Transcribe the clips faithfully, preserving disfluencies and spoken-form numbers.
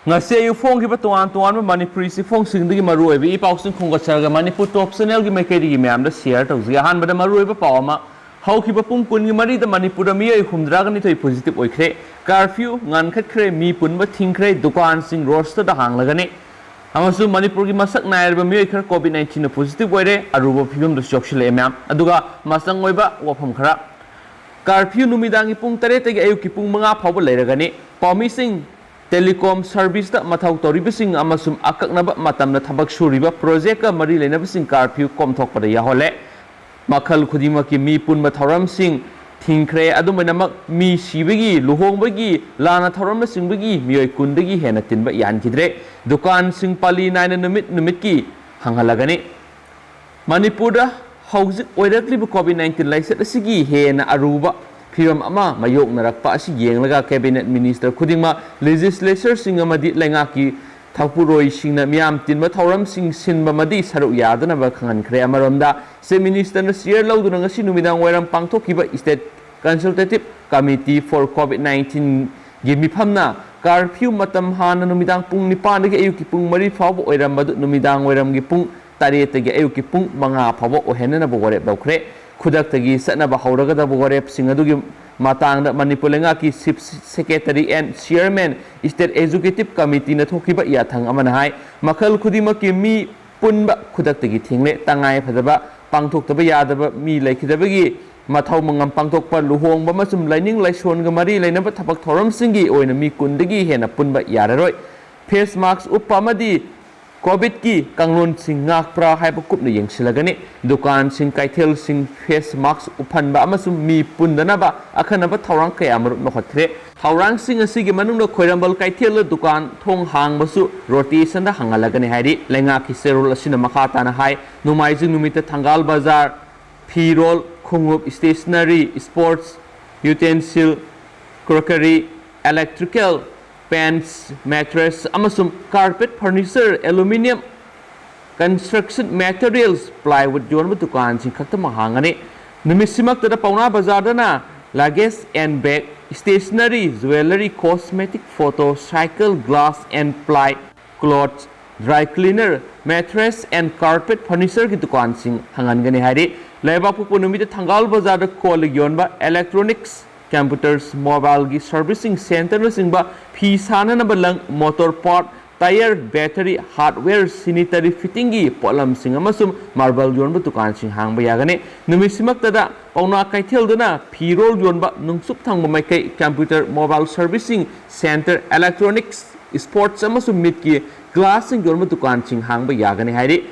ꯉꯁꯤ ꯑꯌꯨꯛ ꯐꯣꯡꯈꯤꯕ ꯇꯣꯉꯥꯟ ꯇꯣꯉꯥꯟꯕ ꯃꯅꯤꯄꯨꯔꯤ ꯆꯦꯐꯣꯡꯁꯤꯡꯗꯒꯤ ꯃꯔꯨꯑꯣꯏꯕ ꯏ ꯄꯥꯎꯁꯤꯡ ꯈꯣꯝꯒꯠꯆꯔꯒ ꯃꯅꯤꯄꯨꯔ ꯇꯣꯞ ꯆꯦꯅꯦꯜꯒꯤ ꯃꯥꯏꯀꯩꯗꯒꯤ ꯃꯌꯥꯝꯗ ꯁꯤꯌꯔ ꯇꯧꯖꯒꯦ꯫ ꯑꯍꯥꯟꯕꯗ ꯃꯔꯨꯑꯣꯏꯕ ꯄꯥꯎ ꯑꯃ, ꯍꯧꯈꯤꯕ ꯄꯨꯡ ꯀꯨꯟꯒꯤ ꯃꯔꯤꯗ ꯃꯅꯤꯄꯨꯔꯗ ꯃꯤꯑꯣꯏ ꯍꯨꯝꯗ꯭ꯔꯥꯒ ꯅꯤꯊꯣꯏ ꯄꯣꯖꯤꯇꯤꯚ ꯑꯣꯏꯈ꯭ꯔꯦ꯫ ꯀꯥꯔꯐ꯭ꯌꯨ ꯉꯟꯈꯠꯈ꯭ꯔꯦ, ꯃꯤ ꯄꯨꯟꯕ ꯊꯤꯡꯈ꯭ꯔꯦ, ꯗꯨꯀꯥꯟꯁꯤꯡ ꯔꯣꯁꯇꯗ ꯍꯥꯡꯂꯒꯅꯤ꯫ ꯑꯃꯁꯨꯡ ꯃꯅꯤꯄꯨꯔꯒꯤ ꯃꯁꯛ ꯅꯥꯏꯔꯕ ꯃꯤꯑꯣꯏ ꯈꯔ ꯀꯣꯚꯤꯗ ꯅꯥꯏꯟꯇꯤꯟꯅ ꯄꯣꯖꯤꯇꯤꯚ ꯑꯣꯏꯔꯦ꯫ ꯑꯔꯨꯕ ꯐꯤꯕꯝꯗꯁꯨ ꯌꯧꯁꯤꯜꯂꯛꯑꯦ ꯃꯌꯥꯝ꯫ ꯑꯗꯨꯒ ꯃꯆꯪ ꯑꯣꯏꯕ ꯋꯥꯐꯝ ꯈꯔ, ꯀꯥꯔꯐ꯭ꯌꯨ ꯅꯨꯃꯤꯗꯥꯡꯒꯤ ꯄꯨꯡ ꯇꯔꯦꯠꯇꯒꯤ ꯑꯌꯨꯛꯀꯤ ꯄꯨꯡ ꯃꯉꯥ ꯐꯥꯎꯕ ꯂꯩꯔꯒꯅꯤ꯫ ꯄꯥꯎꯃꯤꯁꯤꯡ, ꯇꯦꯂꯤꯀꯣꯝ ꯁꯔꯚꯤꯁꯇ ꯃꯊꯧ ꯇꯧꯔꯤꯕꯁꯤꯡ ꯑꯃꯁꯨꯡ ꯑꯀꯛꯅꯕ ꯃꯇꯝꯗ ꯊꯕꯛ ꯁꯨꯔꯤꯕ ꯄ꯭ꯔꯣꯖꯦꯛꯀ ꯃꯔꯤ ꯂꯩꯅꯕꯁꯤꯡ ꯀꯥꯔꯐ꯭ꯌꯨ ꯀꯣꯝꯊꯣꯛꯄꯗ ꯌꯥꯎꯍꯜꯂꯦ꯫ ꯃꯈꯜ ꯈꯨꯗꯤꯡꯃꯛꯀꯤ ꯃꯤ ꯄꯨꯟꯕ ꯊꯧꯔꯝꯁꯤꯡ ꯊꯤꯡꯈ꯭ꯔꯦ꯫ ꯑꯗꯨꯝ ꯑꯣꯏꯅꯃꯛ, ꯃꯤ ꯁꯤꯕꯒꯤ, ꯂꯨꯍꯣꯡꯕꯒꯤ, ꯂꯥꯟꯅ ꯊꯧꯔꯝꯅꯆꯤꯡꯕꯒꯤ ꯃꯤꯑꯣꯏ ꯀꯨꯟꯗꯒꯤ ꯍꯦꯟꯅ ꯇꯤꯟꯕ ꯌꯥꯍꯟꯈꯤꯗ꯭ꯔꯦ꯫ ꯗꯨꯀꯥꯟꯁꯤꯡ ꯄꯥꯂꯤ ꯅꯥꯏꯅ ꯅꯨꯃꯤꯠ ꯅꯨꯃꯤꯠꯀꯤ ꯍꯥꯡꯍꯜꯂꯒꯅꯤ꯫ ꯃꯅꯤꯄꯨꯔꯗ ꯍꯧꯖꯤꯛ ꯑꯣꯏꯔꯛꯂꯤꯕ ꯀꯣꯚꯤꯗ ꯅꯥꯏꯟꯇꯤꯟ ꯂꯥꯏꯆꯠ ꯑꯁꯤꯒꯤ ꯍꯦꯟꯅ ꯑꯔꯨꯕ ꯐꯤꯚꯝ ꯑꯃ ꯃꯥꯌꯣꯛꯅꯔꯛꯄ ꯑꯁꯤ ꯌꯦꯡꯂꯒ ꯀꯦꯕꯤꯅꯦꯠ ꯃꯤꯅꯤꯁꯇꯔ ꯈꯨꯗꯤꯡꯃꯛ, ꯂꯦꯖꯤꯁꯂꯦꯆꯔꯁꯤꯡ ꯑꯃꯗꯤ ꯂꯩꯉꯥꯛꯀꯤ ꯊꯧꯄꯨꯔꯣꯏꯁꯤꯡꯅ ꯃꯤꯌꯥꯝ ꯇꯤꯟꯕ ꯊꯧꯔꯝꯁꯤꯡ ꯁꯤꯟꯕ ꯑꯃꯗꯤ ꯁꯔꯨꯛ ꯌꯥꯗꯅꯕ ꯈꯪꯍꯟꯈ꯭ꯔꯦ꯫ ꯑꯃꯔꯣꯝꯗ, ꯆꯤꯐ ꯃꯤꯅꯤꯁꯇꯔꯅ ꯆꯤꯌꯔ ꯂꯧꯗꯨꯅ ꯉꯁꯤ ꯅꯨꯃꯤꯗꯥꯡ ꯋꯥꯏꯔꯝ ꯄꯥꯡꯊꯣꯛꯈꯤꯕ ꯁ꯭ꯇꯦꯠ ꯀꯟꯁꯜꯇꯦꯇꯤꯚ ꯀꯃꯤꯇꯤ ꯐꯣꯔ ꯀꯣꯚꯤꯗ ꯅꯥꯏꯟꯇꯤꯟꯒꯤ ꯃꯤꯐꯝꯅ ꯀꯥꯔꯐ꯭ꯌꯨ ꯃꯇꯝ ꯍꯥꯟꯅ ꯅꯨꯃꯤꯗꯥꯡ ꯄꯨꯡ ꯅꯤꯄꯥꯟꯗꯒꯤ ꯑꯌꯨꯛꯀꯤ ꯄꯨꯡ ꯃꯔꯤ ꯐꯥꯎꯕ ꯑꯣꯏꯔꯝꯕꯗꯨ ꯅꯨꯃꯤꯗꯥꯡ ꯋꯥꯏꯔꯝꯒꯤ ꯄꯨꯡ ꯇꯔꯦꯠꯇꯒꯤ ꯑꯌꯨꯛꯀꯤ ꯄꯨꯡ ꯃꯉꯥ ꯐꯥꯎꯕ ꯑꯣꯏꯍꯟꯅꯅꯕ ꯋꯥꯔꯦꯞ ꯂꯧꯈ꯭ꯔꯦ꯫ ꯈꯨꯗꯛꯇꯒꯤ ꯆꯠꯅꯕ ꯍꯧꯔꯒꯗꯕ ꯋꯥꯔꯦꯞꯁꯤꯡ ꯑꯗꯨꯒꯤ ꯃꯇꯥꯡꯗ ꯃꯅꯤꯄꯨꯔ ꯂꯩꯉꯥꯛꯀꯤ chief secretary and chairman, state executive ꯀꯃꯤꯇꯤꯅ ꯊꯣꯛꯈꯤꯕ ꯌꯥꯊꯪ ꯑꯃꯅ ꯍꯥꯏ, ꯃꯈꯜ ꯈꯨꯗꯤꯡꯃꯛꯀꯤ ꯃꯤ ꯄꯨꯟꯕ ꯈꯨꯗꯛꯇꯒꯤ ꯊꯤꯡꯂꯦ꯫ ꯇꯉꯥꯏ ꯐꯗꯕ ꯄꯥꯡꯊꯣꯛꯇꯕ ꯌꯥꯗꯕ ꯃꯤ ꯂꯩꯈꯤꯗꯕꯒꯤ ꯃꯊꯧ ꯃꯉꯝ ꯄꯥꯡꯊꯣꯛꯄ, ꯂꯨꯍꯣꯡꯕ ꯑꯃꯁꯨꯡ ꯂꯥꯏꯅꯤꯡ ꯂꯥꯏꯁꯣꯟꯒ ꯃꯔꯤ ꯂꯩꯅꯕ ꯊꯕꯛ ꯊꯧꯔꯝꯁꯤꯡꯒꯤ ꯑꯣꯏꯅ ꯃꯤ ꯀꯨꯟꯗꯒꯤ ꯍꯦꯟꯅ ꯄꯨꯟꯕ ꯌꯥꯔꯔꯣꯏ꯫ ꯐꯦꯁ ꯃꯥꯛꯁ ꯎꯞꯄ ꯑꯃꯗꯤ ꯀꯣꯚꯤꯗꯀꯤ ꯀꯥꯡꯂꯣꯟꯁꯤꯡ ꯉꯥꯛꯄ꯭ꯔꯥ ꯍꯥꯏꯕ ꯀꯨꯞꯅ ꯌꯦꯡꯁꯤꯜꯂꯒꯅꯤ꯫ ꯗꯨꯀꯥꯟꯁꯤꯡ, ꯀꯩꯊꯦꯜꯁꯤꯡ ꯐꯦꯁ ꯃꯥꯛꯁ ꯎꯞꯍꯟꯕ ꯑꯃꯁꯨꯡ ꯃꯤ ꯄꯨꯟꯗꯅꯕ ꯑꯈꯟꯅꯕ ꯊꯧꯔꯥꯡ ꯀꯌꯥ ꯃꯔꯨꯝ ꯂꯧꯈꯠꯈ꯭ꯔꯦ꯫ ꯊꯧꯔꯥꯡꯁꯤꯡ ꯑꯁꯤꯒꯤ ꯃꯅꯨꯡꯗ ꯈ꯭ꯋꯥꯏꯔꯝꯕꯟ ꯀꯩꯊꯦꯜꯗ ꯗꯨꯀꯥꯟ ꯊꯣꯡ ꯍꯥꯡꯕꯁꯨ ꯔꯣꯇꯦꯁꯟꯗ ꯍꯥꯡꯍꯜꯂꯒꯅꯤ ꯍꯥꯏꯔꯤ꯫ ꯂꯩꯉꯥꯛꯀꯤ ꯆꯦꯔꯣꯜ ꯑꯁꯤꯅ ꯃꯈꯥ ꯇꯥꯅ ꯍꯥꯏ, ꯅꯣꯡꯃꯥꯏꯖꯤꯡ ꯅꯨꯃꯤꯠꯇ ꯊꯪꯒꯥꯜ ꯕꯖꯥꯔ, ꯐꯤꯔꯣꯜ, ꯈꯣꯡꯎꯞ, stationery, sports utensil, grocery, electrical, paints, mattress ꯑꯃꯁꯨꯡ carpet, furniture, aluminium, construction materials, plywood ꯌꯣꯟꯕ ꯗꯨꯀꯥꯟꯁꯤꯡ ꯈꯛꯇꯃꯛ ꯍꯥꯡꯒꯅꯤ꯫ ꯅꯨꯃꯤꯠꯁꯤꯃꯛꯇꯗ ꯄꯥꯎꯅꯥ ꯕꯖꯥꯔꯗꯅ luggage and bag, stationery, jewellery, cosmetic, photo, cycle, glass and ply, clothes, dry cleaner, mattress and carpet furnitureꯒꯤ ꯗꯨꯀꯥꯟꯁꯤꯡ ꯍꯥꯡꯍꯟꯒꯅꯤ ꯍꯥꯏꯔꯤ꯫ ꯂꯩꯕꯥꯛꯄꯣꯛꯄ ꯅꯨꯃꯤꯠꯇ ꯊꯪꯒꯥꯜ ꯕꯖꯥꯔꯗ ꯀꯣꯜ ꯂꯤꯛ ꯌꯣꯟꯕ, electronics, computers, mobileꯒꯤ servicing centreꯅꯆꯤꯡꯕ, ꯐꯤ ꯁꯥꯅꯅꯕ ꯂꯪ, motor part, tyre, battery, hardware, sanitary fittingꯒꯤ ꯄꯣꯠꯂꯝꯁꯤꯡ ꯑꯃꯁꯨꯡ marble ꯌꯣꯟꯕ ꯗꯨꯀꯥꯟꯁꯤꯡ ꯍꯥꯡꯕ ꯌꯥꯒꯅꯤ꯫ ꯅꯨꯃꯤꯠꯁꯤꯃꯛꯇꯗ ꯄꯥꯎꯅꯥ ꯀꯩꯊꯦꯜꯗꯅ ꯐꯤꯔꯣꯜ ꯌꯣꯟꯕ, ꯅꯨꯡꯁꯨꯞ ꯊꯪꯕ ꯃꯥꯏꯀꯩ, computer, mobile servicing centre, electronics, sports ꯑꯃꯁꯨꯡ ꯃꯤꯠꯀꯤ glassꯁꯤꯡ ꯌꯣꯟꯕ ꯗꯨꯀꯥꯟꯁꯤꯡ ꯍꯥꯡꯕ ꯌꯥꯒꯅꯤ ꯍꯥꯏꯔꯤ꯫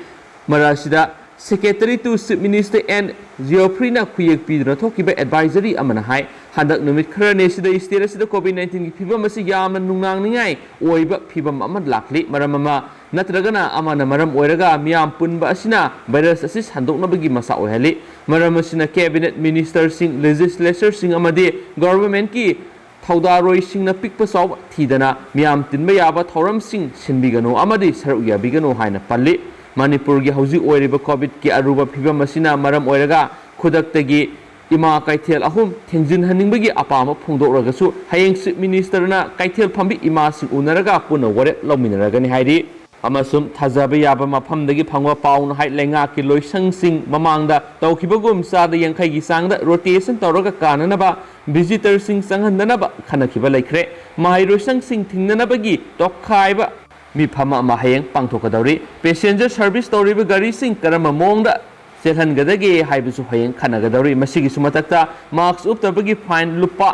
ꯃꯔꯛ ꯑꯁꯤꯗ Secretary to Chief Minister N ꯖꯤꯑꯣꯐ꯭ꯔꯤꯅ ꯈꯨꯌꯦꯛ ꯄꯤꯗꯨꯅ ꯊꯣꯛꯈꯤꯕ advisory ꯑꯃꯅ ꯍꯥꯏ, ꯍꯟꯗꯛ ꯅꯨꯃꯤꯠ ꯈꯔꯅꯤ ꯑꯁꯤꯗ state ꯑꯁꯤꯗ COVID nineteenꯒꯤ ꯐꯤꯕꯝ ꯑꯁꯤ ꯌꯥꯝꯅ ꯅꯨꯡꯅꯥꯡꯅꯤꯡꯉꯥꯏ ꯑꯣꯏꯕ ꯐꯤꯕꯝ ꯑꯃ ꯂꯥꯛꯂꯤ꯫ ꯃꯔꯝ ꯑꯃ ꯅꯠꯇ꯭ꯔꯒꯅ ꯑꯃꯅ ꯃꯔꯝ ꯑꯣꯏꯔꯒ ꯃꯤꯌꯥꯝ ꯄꯨꯟꯕ ꯑꯁꯤꯅ virus ꯑꯁꯤ ꯁꯟꯗꯣꯛꯅꯕꯒꯤ ꯃꯆꯥꯛ ꯑꯣꯏꯍꯜꯂꯤ꯫ ꯃꯔꯝ ꯑꯁꯤꯅ cabinet ministerꯁꯤꯡ, legislatureꯁꯤꯡ ꯑꯃꯗꯤ governmentꯀꯤ ꯊꯧꯗꯥꯔꯣꯏꯁꯤꯡꯅ ꯄꯤꯛꯄ ꯆꯥꯎꯕ ꯊꯤꯗꯅ ꯃꯤꯌꯥꯝ ꯇꯤꯟꯕ ꯌꯥꯕ ꯊꯧꯔꯝꯁꯤꯡ ꯁꯤꯟꯕꯤꯒꯅꯨ ꯑꯃꯗꯤ ꯁꯔꯨꯛ ꯌꯥꯕꯤꯒꯅꯨ ꯍꯥꯏꯅ ꯄꯜꯂꯤ꯫ ꯃꯅꯤꯄꯨꯔꯒꯤ ꯍꯧꯖꯤꯛ ꯑꯣꯏꯔꯤꯕ COVIDꯀꯤ ꯑꯔꯨꯕ ꯐꯤꯕꯝ ꯑꯁꯤꯅ ꯃꯔꯝ ꯑꯣꯏꯔꯒ ꯈꯨꯗꯛꯇꯒꯤ ꯏꯃꯥ ꯀꯩꯊꯦꯜ ꯑꯍꯨꯝ ꯊꯤꯡꯖꯤꯟꯍꯟꯅꯤꯡꯕꯒꯤ ꯑꯄꯥꯝꯕ ꯐꯣꯡꯗꯣꯛꯂꯒꯁꯨ ꯍꯌꯦꯡ Chief Ministerꯅ ꯀꯩꯊꯦꯜ ꯐꯝꯕꯤ ꯏꯃꯥꯁꯤꯡ ꯎꯅꯔꯒ ꯄꯨꯟꯅ ꯋꯥꯔꯦꯞ ꯂꯧꯃꯤꯟꯅꯔꯒꯅꯤ ꯍꯥꯏꯔꯤ꯫ ꯑꯃꯁꯨꯡ ꯊꯥꯖꯕ ꯌꯥꯕ ꯃꯐꯝꯗꯒꯤ ꯐꯪꯕ ꯄꯥꯎꯅ ꯍꯥꯏ, ꯂꯩꯉꯥꯛꯀꯤ ꯂꯣꯏꯁꯪꯁꯤꯡ ꯃꯃꯥꯡꯗ ꯇꯧꯈꯤꯕꯒꯨꯝ ꯆꯥꯗ ꯌꯥꯡꯈꯩꯒꯤ ꯆꯥꯡꯗ rotation ꯇꯧꯔꯒ ꯀꯥꯅꯅꯕ visitorꯁꯤꯡ ꯆꯪꯍꯟꯗꯅꯕ ꯈꯟꯅꯈꯤꯕ ꯂꯩꯈ꯭ꯔꯦ꯫ ꯃꯍꯩꯔꯣꯏꯁꯪꯁꯤꯡ ꯊꯤꯡꯅꯅꯕꯒꯤ ꯇꯣꯈꯥꯏꯕ ꯃꯤꯐꯝ ꯑꯃ ꯍꯌꯦꯡ ꯄꯥꯡꯊꯣꯛꯀꯗꯧꯔꯤ꯫ Passenger service ꯇꯧꯔꯤꯕ ꯒꯥꯔꯤꯁꯤꯡ ꯀꯔꯝꯕ ꯃꯑꯣꯡꯗ ꯆꯦꯜꯍꯟꯒꯗꯒꯦ ꯍꯥꯏꯕꯁꯨ ꯍꯌꯦꯡ ꯈꯟꯅꯒꯗꯧꯔꯤ꯫ ꯃꯁꯤꯒꯤꯁꯨ ꯃꯊꯛꯇ mask ꯎꯞꯇꯕꯒꯤ fine ꯂꯨꯄꯥ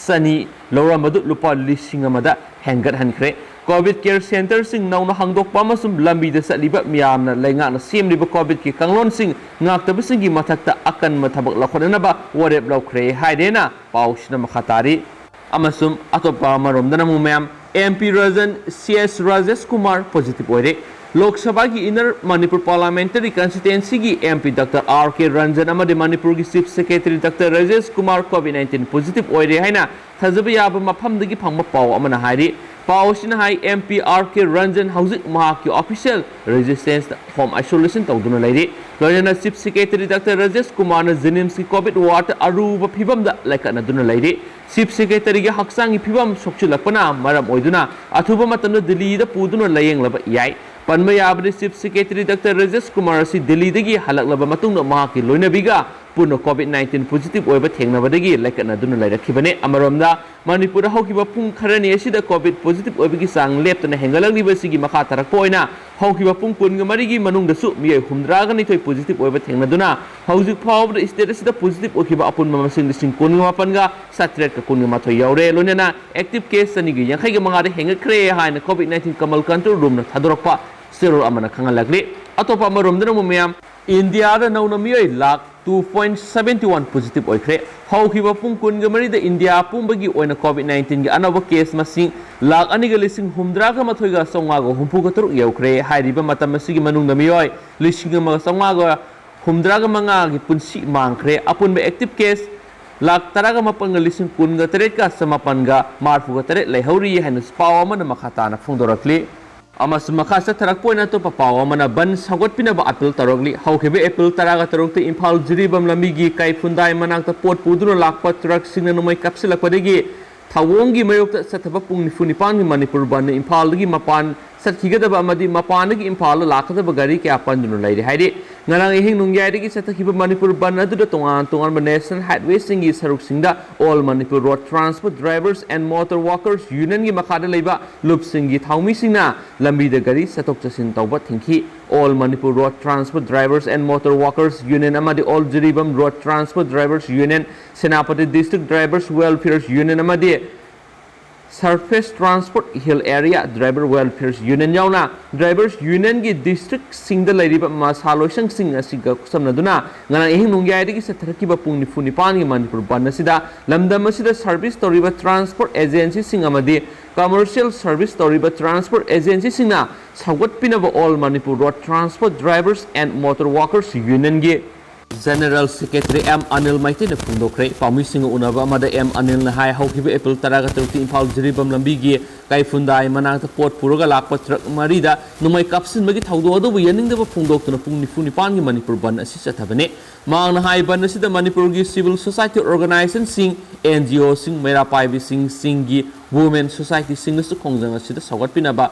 ꯆꯅꯤ ꯂꯧꯔꯝꯕꯗꯨ ꯂꯨꯄꯥ ꯂꯤꯁꯤꯡ ꯑꯃꯗ ꯍꯦꯟꯒꯠꯍꯟꯈ꯭ꯔꯦ꯫ COVID care centreꯁꯤꯡ ꯅꯧꯅ ꯍꯥꯡꯗꯣꯛꯄ ꯑꯃꯁꯨꯡ ꯂꯝꯕꯤꯗ ꯆꯠꯂꯤꯕ ꯃꯤꯌꯥꯝꯅ ꯂꯩꯉꯥꯛꯅ ꯁꯦꯝꯂꯤꯕ COVIDꯀꯤ ꯀꯥꯡꯂꯣꯟꯁꯤꯡ ꯉꯥꯛꯇꯕꯁꯤꯡꯒꯤ ꯃꯊꯛꯇ ꯑꯀꯟꯕ ꯊꯕꯛ ꯂꯧꯈꯠꯅꯅꯕ ꯋꯥꯔꯦꯞ ꯂꯧꯈ꯭ꯔꯦ ꯍꯥꯏꯔꯦꯅ ꯄꯥꯎꯁꯤꯅ ꯃꯈꯥ ꯇꯥꯔꯤ꯫ ꯑꯃꯁꯨꯡ ꯑꯇꯣꯞꯄ ꯑꯃꯔꯣꯝꯗꯅ ꯑꯃꯨꯛ ꯃꯌꯥꯝ MP Rajan, CS Rajesh Kumar positive ꯑꯣꯏꯔꯦ꯫ ꯂꯣꯛ ꯁꯚꯥꯒꯤ ꯏꯟꯅꯔ ꯃꯅꯤꯄꯨꯔ ꯄꯥꯔꯂꯥꯃꯦꯟꯇꯔꯤ ꯀꯟꯁꯇꯤꯇ꯭ꯋꯦꯟꯁꯤꯒꯤ M P doctor R K Ranjan ꯑꯃꯗꯤ ꯃꯅꯤꯄꯨꯔꯒꯤ chief secretary doctor Rajesh Kumar COVID nineteen positive ꯑꯣꯏꯔꯦ ꯍꯥꯏꯅ ꯊꯥꯖꯕ ꯌꯥꯕ ꯃꯐꯝꯗꯒꯤ ꯐꯪꯕ ꯄꯥꯎ ꯑꯃꯅ ꯍꯥꯏꯔꯤ꯫ ꯄꯥꯎ ꯑꯁꯤꯅ ꯍꯥꯏ, M P R K Ranjan ꯍꯧꯖꯤꯛ ꯃꯍꯥꯛꯀꯤ ꯑꯣꯐꯤꯁꯤꯌꯦꯜ ꯔꯦꯁꯤꯗꯦꯟꯁꯇ ꯍꯣꯝ ꯑꯥꯏꯁꯣꯂꯦꯁꯟ ꯇꯧꯗꯨꯅ ꯂꯩꯔꯤ꯫ ꯂꯣꯏꯅꯅ ꯆꯤꯐ ꯁꯦꯀ꯭ꯔꯦꯇꯔꯤ ꯗꯥꯛꯇꯔ ꯔꯥꯖꯦꯁ ꯀꯨꯃꯥꯔꯅ ꯖꯦꯅꯤꯝꯁꯀꯤ ꯀꯣꯚꯤꯗ ꯋꯥꯔꯗꯇ ꯑꯔꯨꯕ ꯐꯤꯕꯝꯗ ꯂꯩꯈꯠꯅꯗꯨꯅ ꯂꯩꯔꯤ꯫ ꯆꯤꯐ ꯁꯦꯀ꯭ꯔꯦꯇꯔꯤꯒꯤ ꯍꯛꯆꯥꯡꯒꯤ ꯐꯤꯕꯝ ꯁꯣꯛꯆꯤꯜꯂꯛꯄꯅ ꯃꯔꯝ ꯑꯣꯏꯗꯨꯅ ꯑꯊꯨꯕ ꯃꯇꯝꯗ ꯗꯤꯜꯂꯤꯗ ꯄꯨꯗꯨꯅ ꯂꯥꯌꯦꯡꯂꯕ ꯌꯥꯏ꯫ ꯄꯟꯕ ꯌꯥꯕꯗꯤ, chief secretary doctor Rajesh Kumar ꯑꯁꯤ ꯗꯤꯜꯂꯤꯗꯒꯤ ꯍꯜꯂꯛꯂꯕ ꯃꯇꯨꯡꯗ ꯃꯍꯥꯛꯀꯤ ꯂꯣꯏꯅꯕꯤꯒ ꯄꯨꯟꯅ ꯀꯣꯚꯤꯗ ꯅꯥꯏꯟꯇꯤꯟ ꯄꯣꯖꯤꯇꯤꯚ ꯑꯣꯏꯕ ꯊꯦꯡꯅꯕꯗꯒꯤ ꯂꯩꯈꯠꯅꯗꯨꯅ ꯂꯩꯔꯛꯈꯤꯕꯅꯤ꯫ ꯑꯃꯔꯣꯝꯗ, ꯃꯅꯤꯄꯨꯔꯗ ꯍꯧꯈꯤꯕ ꯄꯨꯡ ꯈꯔꯅꯤ ꯑꯁꯤꯗ ꯀꯣꯚꯤꯗ ꯄꯣꯖꯤꯇꯤꯚ ꯑꯣꯏꯕꯒꯤ ꯆꯥꯡ ꯂꯦꯞꯇꯅ ꯍꯦꯟꯒꯠꯂꯛꯂꯤꯕ ꯑꯁꯤꯒꯤ ꯃꯈꯥ ꯇꯥꯔꯛꯄ ꯑꯣꯏꯅ ꯍꯧꯈꯤꯕ ꯄꯨꯡ ꯀꯨꯟꯒ ꯃꯔꯤꯒꯤ ꯃꯅꯨꯡꯗꯁꯨ ꯃꯤꯑꯣꯏ ꯍꯨꯝꯗ꯭ꯔꯥꯒ ꯅꯤꯊꯣꯏ ꯄꯣꯖꯤꯇꯤꯚ ꯑꯣꯏꯕ ꯊꯦꯡꯅꯗꯨꯅ ꯍꯧꯖꯤꯛ ꯐꯥꯎꯕꯗ ꯁ꯭ꯇꯦꯠ ꯑꯁꯤꯗ ꯄꯣꯖꯤꯇꯤꯚ ꯑꯣꯏꯈꯤꯕ ꯑꯄꯨꯟꯕ ꯃꯁꯤꯡ ꯂꯤꯁꯤꯡ ꯀꯨꯟꯒ ꯃꯥꯄꯟꯒ ꯆꯥꯇ꯭ꯔꯦꯠꯀ ꯀꯨꯟꯒ ꯃꯥꯊꯣꯏ ꯌꯧꯔꯦ꯫ ꯂꯣꯏꯅꯅ ꯑꯦꯛꯇꯤꯚ ꯀꯦꯁ ꯆꯅꯤꯒ ꯌꯥꯡꯈꯩꯒ ꯃꯉꯥꯗ ꯍꯦꯟꯒꯠꯈ꯭ꯔꯦ ꯍꯥꯏꯅ ꯀꯣꯚꯤꯗ ꯅꯥꯏꯟꯇꯤꯟ ꯀꯃꯜ ꯀꯟꯇ꯭ꯔꯣꯜ ꯔꯨꯝꯅ ꯊꯥꯗꯣꯔꯛꯄ ꯆꯦꯔꯣꯜ ꯑꯃꯅ ꯈꯪꯍꯜꯂꯛꯂꯤ꯫ ꯑꯇꯣꯞꯄ ꯑꯃꯔꯣꯝꯗꯅ ꯑꯃꯨꯛ ꯃꯌꯥꯝ, ꯏꯟꯗꯤꯌꯥꯗ ꯅꯧꯅ ꯃꯤꯑꯣꯏ lakh two point seventy one positive ꯑꯣꯏꯈ꯭ꯔꯦ꯫ ꯍꯧꯈꯤꯕ ꯄꯨꯡ ꯀꯨꯟꯒ ꯃꯔꯤꯗ ꯏꯟꯗꯤꯌꯥ ꯄꯨꯝꯕꯒꯤ ꯑꯣꯏꯅ ꯀꯣꯚꯤꯗ ꯅꯥꯏꯟꯇꯤꯟꯒꯤ ꯑꯅꯧꯕ ꯀꯦꯁ ꯃꯁꯤꯡ ꯂꯥꯈ ꯑꯅꯤꯒ ꯂꯤꯁꯤꯡ ꯍꯨꯝꯗ꯭ꯔꯥꯒ ꯃꯥꯊꯣꯏꯒ ꯆꯥꯝꯃꯉꯥꯒ ꯍꯨꯝꯐꯨꯒ ꯇꯔꯨꯛ ꯌꯧꯈ꯭ꯔꯦ꯫ ꯍꯥꯏꯔꯤꯕ ꯃꯇꯝ ꯑꯁꯤꯒꯤ ꯃꯅꯨꯡꯗ ꯃꯤꯑꯣꯏ ꯂꯤꯁꯤꯡ ꯑꯃꯒ ꯆꯥꯝꯃꯉꯥꯒ ꯍꯨꯝꯗ꯭ꯔꯥꯒ ꯃꯉꯥꯒꯤ ꯄꯨꯟꯁꯤ ꯃꯥꯡꯈ꯭ꯔꯦ꯫ ꯑꯄꯨꯟꯕ ꯑꯦꯛꯇꯤꯚ ꯀꯦꯁ ꯂꯥꯈ ꯇꯔꯥꯒ ꯃꯥꯄꯟꯒ ꯂꯤꯁꯤꯡ ꯀꯨꯟꯒ ꯇꯔꯦꯠꯀ ꯆꯃꯥꯄꯟꯒ ꯃꯔꯤꯐꯨꯒ ꯇꯔꯦꯠ ꯂꯩꯍꯧꯔꯤ ꯍꯥꯏꯅ ꯄꯥꯎ ꯑꯃꯅ ꯃꯈꯥ ꯇꯥꯅ ꯐꯣꯡꯗꯣꯔꯛꯂꯤ꯫ ꯑꯃꯁꯨꯡ ꯃꯈꯥ ꯆꯠꯊꯔꯛꯄ ꯑꯣꯏꯅ ꯑꯇꯣꯞꯄ ꯄꯥꯎ ꯑꯃꯅ ꯕꯟ ꯁꯧꯒꯠꯄꯤꯅꯕ ꯑꯄꯤꯜ ꯇꯧꯔꯛꯂꯤ꯫ ꯍꯧꯈꯤꯕ ꯑꯦꯄ꯭ꯔꯤꯜ ꯇꯔꯥꯒ ꯇꯔꯨꯛꯇ ꯏꯝꯐꯥꯜ ꯖꯤꯔꯤꯕꯥꯝ ꯂꯝꯕꯤꯒꯤ ꯀꯩꯐꯨꯟꯗꯥꯏ ꯃꯅꯥꯛꯇ ꯄꯣꯠ ꯄꯨꯗꯨꯅ ꯂꯥꯛꯄ ꯇ꯭ꯔꯛꯁꯤꯡꯅ ꯅꯣꯡꯃꯩ ꯀꯥꯞꯁꯤꯜꯂꯛꯄꯗꯒꯤ ꯊꯧꯑꯣꯡꯒꯤ ꯃꯥꯌꯣꯛꯇ ꯆꯠꯊꯕ ꯄꯨꯡ ꯅꯤꯐꯨ ꯅꯤꯄꯥꯟꯒꯤ ꯃꯅꯤꯄꯨꯔ ꯕꯟꯅ ꯏꯝꯐꯥꯜꯗꯒꯤ ꯃꯄꯥꯟ ꯆꯠꯈꯤꯒꯗꯕ ꯑꯃꯗꯤ ꯃꯄꯥꯟꯗꯒꯤ ꯏꯝꯐꯥꯜꯗ ꯂꯥꯛꯀꯗꯕ ꯒꯥꯔꯤ ꯀꯌꯥ ꯄꯟꯗꯨꯅ ꯂꯩꯔꯦ ꯍꯥꯏꯔꯤ꯫ ꯉꯔꯥꯡ ꯑꯍꯤꯡ ꯅꯣꯡꯌꯥꯏꯗꯒꯤ ꯆꯠꯊꯈꯤꯕ ꯃꯅꯤꯄꯨꯔ ꯕꯟ ꯑꯗꯨꯗ ꯇꯣꯉꯥꯟ ꯇꯣꯉꯥꯟꯕ ꯅꯦꯁꯅꯦꯜ ꯍꯥꯏꯋꯦꯁꯤꯡꯒꯤ ꯁꯔꯨꯛꯁꯤꯡꯗ All Manipur Road Transport Drivers and Motor Workers Unionꯒꯤ ꯃꯈꯥꯗ ꯂꯩꯕ ꯂꯨꯞꯁꯤꯡꯒꯤ ꯊꯧꯃꯤꯁꯤꯡꯅ ꯂꯝꯕꯤꯗ ꯒꯥꯔꯤ ꯆꯠꯊꯣꯛ ꯆꯠꯁꯤꯟ ꯇꯧꯕ ꯊꯤꯡꯈꯤ꯫ All Manipur Road Transport Drivers and Motor Workers Union ꯑꯃꯗꯤ All Jiribam Road Transport Drivers Union, Senapati District Drivers Welfare Union ꯑꯃꯗꯤ Surface Transport Hill Area Driver Welfare Union ꯌꯥꯎꯅ Drivers Unionꯒꯤ districtꯁꯤꯡꯗ ꯂꯩꯔꯤꯕ ꯃꯁꯥ ꯂꯣꯏꯁꯪꯁꯤꯡ ꯑꯁꯤꯒ ꯈꯨꯠꯁꯝꯅꯗꯨꯅ ꯉꯔꯥꯡ ꯑꯍꯤꯡ ꯅꯣꯡꯌꯥꯏꯗꯒꯤ ꯆꯠꯊꯔꯛꯈꯤꯕ ꯄꯨꯡ ꯅꯤꯐꯨ ꯅꯤꯄꯥꯟꯒꯤ ꯃꯅꯤꯄꯨꯔ ꯕꯟ ꯑꯁꯤꯗ ꯂꯝꯗꯝ ꯑꯁꯤꯗ service ꯇꯧꯔꯤꯕ transport agencyꯁꯤꯡ ꯑꯃꯗꯤ commercial service ꯇꯧꯔꯤꯕ transport agencyꯁꯤꯡꯅ ꯁꯧꯒꯠꯄꯤꯅꯕ All Manipur Road Transport Drivers and Motor Workers Unionꯒꯤ General Secretary ꯑꯦꯝ ꯑꯅꯤꯜ ꯃꯩꯇꯩꯅ ꯐꯣꯡꯗꯣꯛꯈ꯭ꯔꯦ꯫ ꯄꯥꯎꯃꯤꯁꯤꯡꯒ ꯎꯅꯕ ꯑꯃꯗ ꯑꯦꯝ ꯑꯅꯤꯜꯅ ꯍꯥꯏ, ꯍꯧꯈꯤꯕ ꯑꯦꯄ꯭ꯔꯤꯜ ꯇꯔꯥꯒ ꯇꯔꯨꯛꯇ ꯏꯝꯐꯥꯜ ꯖꯤꯔꯤꯕꯥꯝ ꯂꯝꯕꯤꯒꯤ ꯀꯩꯐꯨꯟꯗꯥꯏ ꯃꯅꯥꯛꯇ ꯄꯣꯠ ꯄꯨꯔꯒ ꯂꯥꯛꯄ ꯇ꯭ꯔꯛ ꯃꯔꯤꯗ ꯅꯣꯡꯃꯩ ꯀꯥꯞꯁꯤꯟꯕꯒꯤ ꯊꯧꯗꯣꯛ ꯑꯗꯨꯕꯨ ꯌꯥꯅꯤꯡꯗꯕ ꯐꯣꯡꯗꯣꯛꯇꯨꯅ ꯄꯨꯡ ꯅꯤꯐꯨ ꯅꯤꯄꯥꯟꯒꯤ ꯃꯅꯤꯄꯨꯔ ꯕꯟ ꯑꯁꯤ ꯆꯠꯊꯕꯅꯤ꯫ ꯃꯍꯥꯛꯅ ꯍꯥꯏ, ꯕꯟ ꯑꯁꯤꯗ ꯃꯅꯤꯄꯨꯔꯒꯤ civil society organizationꯁꯤꯡ, NGOꯁꯤꯡ, ꯃꯩꯔꯥ ꯄꯥꯏꯕꯤꯁꯤꯡ, ꯆꯤꯡꯒꯤ women societyꯁꯤꯡꯅꯁꯨ ꯈꯣꯡꯖꯪ ꯑꯁꯤꯗ ꯁꯧꯒꯠꯄꯤꯅꯕ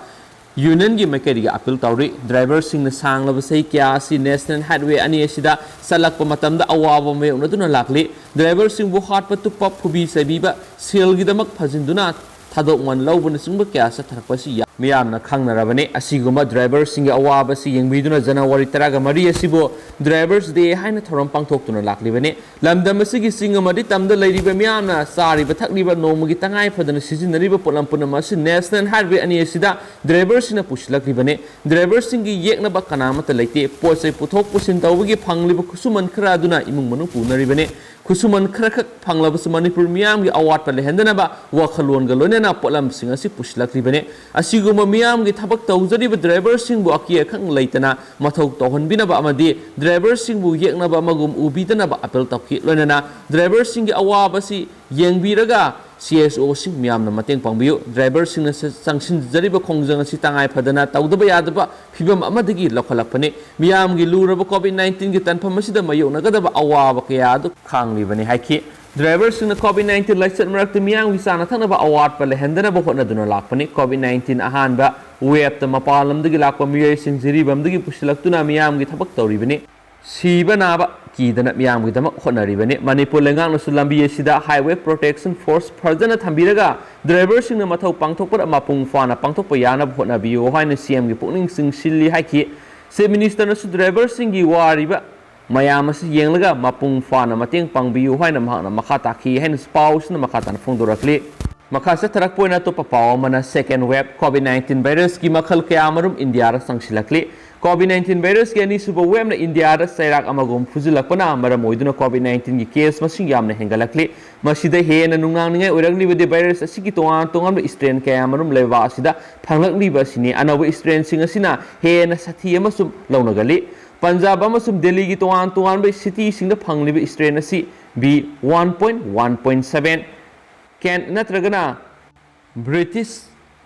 unionꯒꯤ ꯃꯥꯏꯀꯩꯗꯒꯤ appeal ꯇꯧꯔꯤ꯫ Driverꯁꯤꯡꯅ ꯁꯥꯡꯂꯕ ꯆꯍꯤ ꯀꯌꯥ ꯑꯁꯤ National Highway ꯑꯅꯤ ꯑꯁꯤꯗ ꯆꯠꯂꯛꯄ ꯃꯇꯝꯗ ꯑꯋꯥꯕ ꯃꯥꯌꯣꯛꯅꯗꯨꯅ ꯂꯥꯛꯂꯤ꯫ Driverꯁꯤꯡꯕꯨ ꯍꯥꯠꯄ, ꯇꯨꯞꯄ, ꯐꯨꯕꯤ ꯆꯩꯕꯤꯕ, ꯁꯦꯜꯒꯤꯗꯃꯛ ꯐꯥꯖꯤꯟꯗꯨꯅ ꯊꯥꯗꯣꯛꯃꯜ ꯂꯧꯕꯅꯆꯤꯡꯕ ꯀꯌꯥ ꯆꯠꯊꯔꯛꯄ ꯑꯁꯤ ꯌꯥ-, ꯃꯤꯌꯥꯝꯅ ꯈꯪꯅꯔꯕꯅꯤ꯫ ꯑꯁꯤꯒꯨꯝꯕ driverꯁꯤꯡꯒꯤ ꯑꯋꯥꯕ ꯑꯁꯤ ꯌꯦꯡꯕꯤꯗꯨꯅ January ꯇꯔꯥꯒ ꯃꯔꯤ ꯑꯁꯤꯕꯨ Drivers Day ꯍꯥꯏꯅ ꯊꯧꯔꯝ ꯄꯥꯡꯊꯣꯛꯇꯨꯅ ꯂꯥꯛꯂꯤꯕꯅꯤ꯫ ꯂꯝꯗꯝ ꯑꯁꯤꯒꯤ ꯆꯤꯡ ꯑꯃꯗꯤ ꯇꯝꯗ ꯂꯩꯔꯤꯕ ꯃꯤꯌꯥꯝꯅ ꯆꯥꯔꯤꯕ ꯊꯛꯂꯤꯕ, ꯅꯣꯡꯃꯒꯤ ꯇꯉꯥꯏ ꯐꯗꯅ ꯁꯤꯖꯤꯟꯅꯔꯤꯕ ꯄꯣꯠꯂꯝ ꯄꯨꯝꯅꯃꯛ ꯑꯁꯤ National Highway ꯑꯅꯤ ꯑꯁꯤꯗ driverꯁꯤꯡꯅ ꯄꯨꯁꯤꯜꯂꯛꯂꯤꯕꯅꯤ꯫ Driverꯁꯤꯡꯒꯤ ꯌꯦꯛꯅꯕ ꯀꯅꯥ ꯑꯃꯠꯇ ꯂꯩꯇꯦ꯫ ꯄꯣꯠ ꯆꯩ ꯄꯨꯊꯣꯛ ꯄꯨꯁꯤꯟ ꯇꯧꯕꯒꯤ ꯐꯪꯂꯤꯕ ꯈꯨꯠꯁꯨꯃꯟ ꯈꯔ ꯑꯗꯨꯅ ꯏꯃꯨꯡ ꯃꯅꯨꯡ ꯄꯨꯅꯔꯤꯕꯅꯤ꯫ ꯈꯨꯠꯁꯨꯃꯟ ꯈꯔꯈꯛ ꯐꯪꯂꯕꯁꯨ ꯃꯅꯤꯄꯨꯔ ꯃꯤꯌꯥꯝꯒꯤ ꯑꯋꯥꯠꯄ ꯂꯩꯍꯟꯗꯅꯕ ꯋꯥꯈꯜꯂꯣꯟꯒ ꯂꯣꯏꯅꯅ ꯄꯣꯠꯂꯝꯁꯤꯡ ꯑꯁꯤ ꯄꯨꯁꯤꯜꯂꯛꯂꯤꯕꯅꯤ꯫ ꯑꯁꯤꯒꯨꯝꯕ ꯃꯤꯌꯥꯝꯒꯤ ꯊꯕꯛ ꯇꯧꯖꯔꯤꯕ driverꯁꯤꯡꯕꯨ ꯑꯀꯤ ꯑꯈꯪ ꯂꯩꯇꯅ ꯃꯊꯧ ꯇꯧꯍꯟꯕꯤꯅꯕ ꯑꯃꯗꯤ driverꯁꯤꯡꯕꯨ ꯌꯦꯛꯅꯕ ꯑꯃꯒꯨꯝ ꯎꯕꯤꯗꯅꯕ appeal ꯇꯧꯈꯤ꯫ ꯂꯣꯏꯅꯅ driverꯁꯤꯡꯒꯤ ꯑꯋꯥꯕꯁꯤ ꯌꯦꯡꯕꯤꯔꯒ CSOꯁꯤꯡ ꯃꯤꯌꯥꯝꯅ ꯃꯇꯦꯡ ꯄꯥꯡꯕꯤꯌꯨ꯫ Driverꯁꯤꯡꯅ ꯆ-, ꯆꯪꯁꯤꯟꯖꯔꯤꯕ ꯈꯣꯡꯖꯪ ꯑꯁꯤ ꯇꯉꯥꯏ ꯐꯗꯅ ꯇꯧꯗꯕ ꯌꯥꯗꯕ ꯐꯤꯚꯝ ꯑꯃꯗꯒꯤ ꯂꯧꯈꯠꯂꯛꯄꯅꯤ꯫ ꯃꯤꯌꯥꯝꯒꯤ ꯂꯨꯔꯕ COVID nineteenꯒꯤ ꯇꯥꯟꯐꯝ ꯑꯁꯤꯗ ꯃꯥꯌꯣꯛꯅꯒꯗꯕ ꯑꯋꯥꯕ ꯀꯌꯥ ꯑꯗꯨ ꯈꯥꯡꯂꯤꯕꯅꯤ ꯍꯥꯏꯈꯤ꯫ Driverꯁꯤꯡꯅ COVID nineteen ꯂꯥꯏꯆꯠ ꯃꯔꯛꯇ ꯃꯤꯌꯥꯝꯒꯤ ꯆꯥꯅ ꯊꯛꯅꯕ ꯑꯋꯥꯠꯄ ꯂꯩꯍꯟꯗꯅꯕ ꯍꯣꯠꯅꯗꯨꯅ ꯂꯥꯛꯄꯅꯤ꯫ COVID nineteen ꯑꯍꯥꯟꯕ waveꯇ ꯃꯄꯥꯟ ꯂꯝꯗꯒꯤ ꯂꯥꯛꯄ ꯃꯤꯑꯣꯏꯁꯤꯡ ꯖꯤꯔꯤꯕꯥꯝꯗꯒꯤ ꯄꯨꯁꯤꯜꯂꯛꯇꯨꯅ ꯃꯤꯌꯥꯝꯒꯤ ꯊꯕꯛ ꯇꯧꯔꯤꯕꯅꯤ꯫ ꯁꯤꯕ ꯅꯥꯕ ꯀꯤꯗꯅ ꯃꯤꯌꯥꯝꯒꯤꯗꯃꯛ ꯍꯣꯠꯅꯔꯤꯕꯅꯤ꯫ ꯃꯅꯤꯄꯨꯔ ꯂꯩꯉꯥꯛꯅꯁꯨ ꯂꯝꯕꯤ ꯑꯁꯤꯗ Highway Protection Force ꯐꯖꯅ ꯊꯝꯕꯤꯔꯒ driverꯁꯤꯡꯅ ꯃꯊꯧ ꯄꯥꯡꯊꯣꯛꯄꯗ ꯃꯄꯨꯡ ꯐꯥꯅ ꯄꯥꯡꯊꯣꯛꯄ ꯌꯥꯅꯕ ꯍꯣꯠꯅꯕꯤꯌꯨ ꯍꯥꯏꯅ CMꯒꯤ ꯄꯨꯛꯅꯤꯡ ꯆꯤꯡꯁꯤꯜꯂꯤ ꯍꯥꯏꯈꯤ꯫ Chief Ministerꯅꯁꯨ driverꯁꯤꯡꯒꯤ ꯋꯥꯔꯤꯕ ꯃꯌꯥꯝ ꯑꯁꯤ ꯌꯦꯡꯂꯒ ꯃꯄꯨꯡ ꯐꯥꯅ ꯃꯇꯦꯡ ꯄꯥꯡꯕꯤꯌꯨ ꯍꯥꯏꯅ ꯃꯍꯥꯛꯅ ꯃꯈꯥ ꯇꯥꯈꯤ ꯍꯥꯏꯅꯁꯨ ꯄꯥꯎꯁꯤꯅ ꯃꯈꯥ ꯇꯥꯅ ꯐꯣꯡꯗꯣꯔꯛꯂꯤ꯫ ꯃꯈꯥ ꯆꯠꯊꯔꯛꯄ ꯑꯣꯏꯅ ꯑꯇꯣꯞꯄ ꯄꯥꯎ ꯑꯃꯅ, second wave COVID nineteen virusꯀꯤ ꯃꯈꯜ ꯀꯌꯥ ꯑꯃꯔꯨꯝ ꯏꯟꯗꯤꯌꯥꯗ ꯆꯪꯁꯤꯜꯂꯛꯂꯤ꯫ COVID nineteen virusꯀꯤ ꯑꯅꯤꯁꯨꯕ waveꯅ ꯏꯟꯗꯤꯌꯥꯗ ꯆꯩꯔꯥꯛ ꯑꯃꯒꯨꯝ ꯐꯨꯖꯤꯜꯂꯛꯄꯅ ꯃꯔꯝ ꯑꯣꯏꯗꯨꯅ COVID nineteenꯒꯤ case ꯃꯁꯤꯡ ꯌꯥꯝꯅ ꯍꯦꯟꯒꯠꯂꯛꯂꯤ꯫ ꯃꯁꯤꯗ ꯍꯦꯟꯅ ꯅꯨꯡꯅꯥꯡꯅꯤꯡꯉꯥꯏ ꯑꯣꯏꯔꯛꯂꯤꯕꯗꯤ virus ꯑꯁꯤꯒꯤ ꯇꯣꯉꯥꯟ ꯇꯣꯉꯥꯟꯕ strain ꯀꯌꯥ ꯑꯃꯔꯨꯝ ꯂꯩꯕꯥꯛ ꯑꯁꯤꯗ ꯐꯪꯂꯛꯂꯤꯕ ꯑꯁꯤꯅꯤ꯫ ꯑꯅꯧꯕ strainꯁꯤꯡ ꯑꯁꯤꯅ ꯍꯦꯟꯅ ꯁꯥꯊꯤ ꯑꯃꯁꯨꯡ ꯂꯧꯅꯒꯜꯂꯤ꯫ ꯄꯟꯖꯥꯕ ꯑꯃꯁꯨꯡ ꯗꯦꯜꯂꯤꯒꯤ ꯇꯣꯉꯥꯟ ꯇꯣꯉꯥꯟꯕ cityꯁꯤꯡꯗ ꯐꯪꯂꯤꯕ strain ꯑꯁꯤ B one point one point seven, Kent ꯅꯠꯇ꯭ꯔꯒꯅ British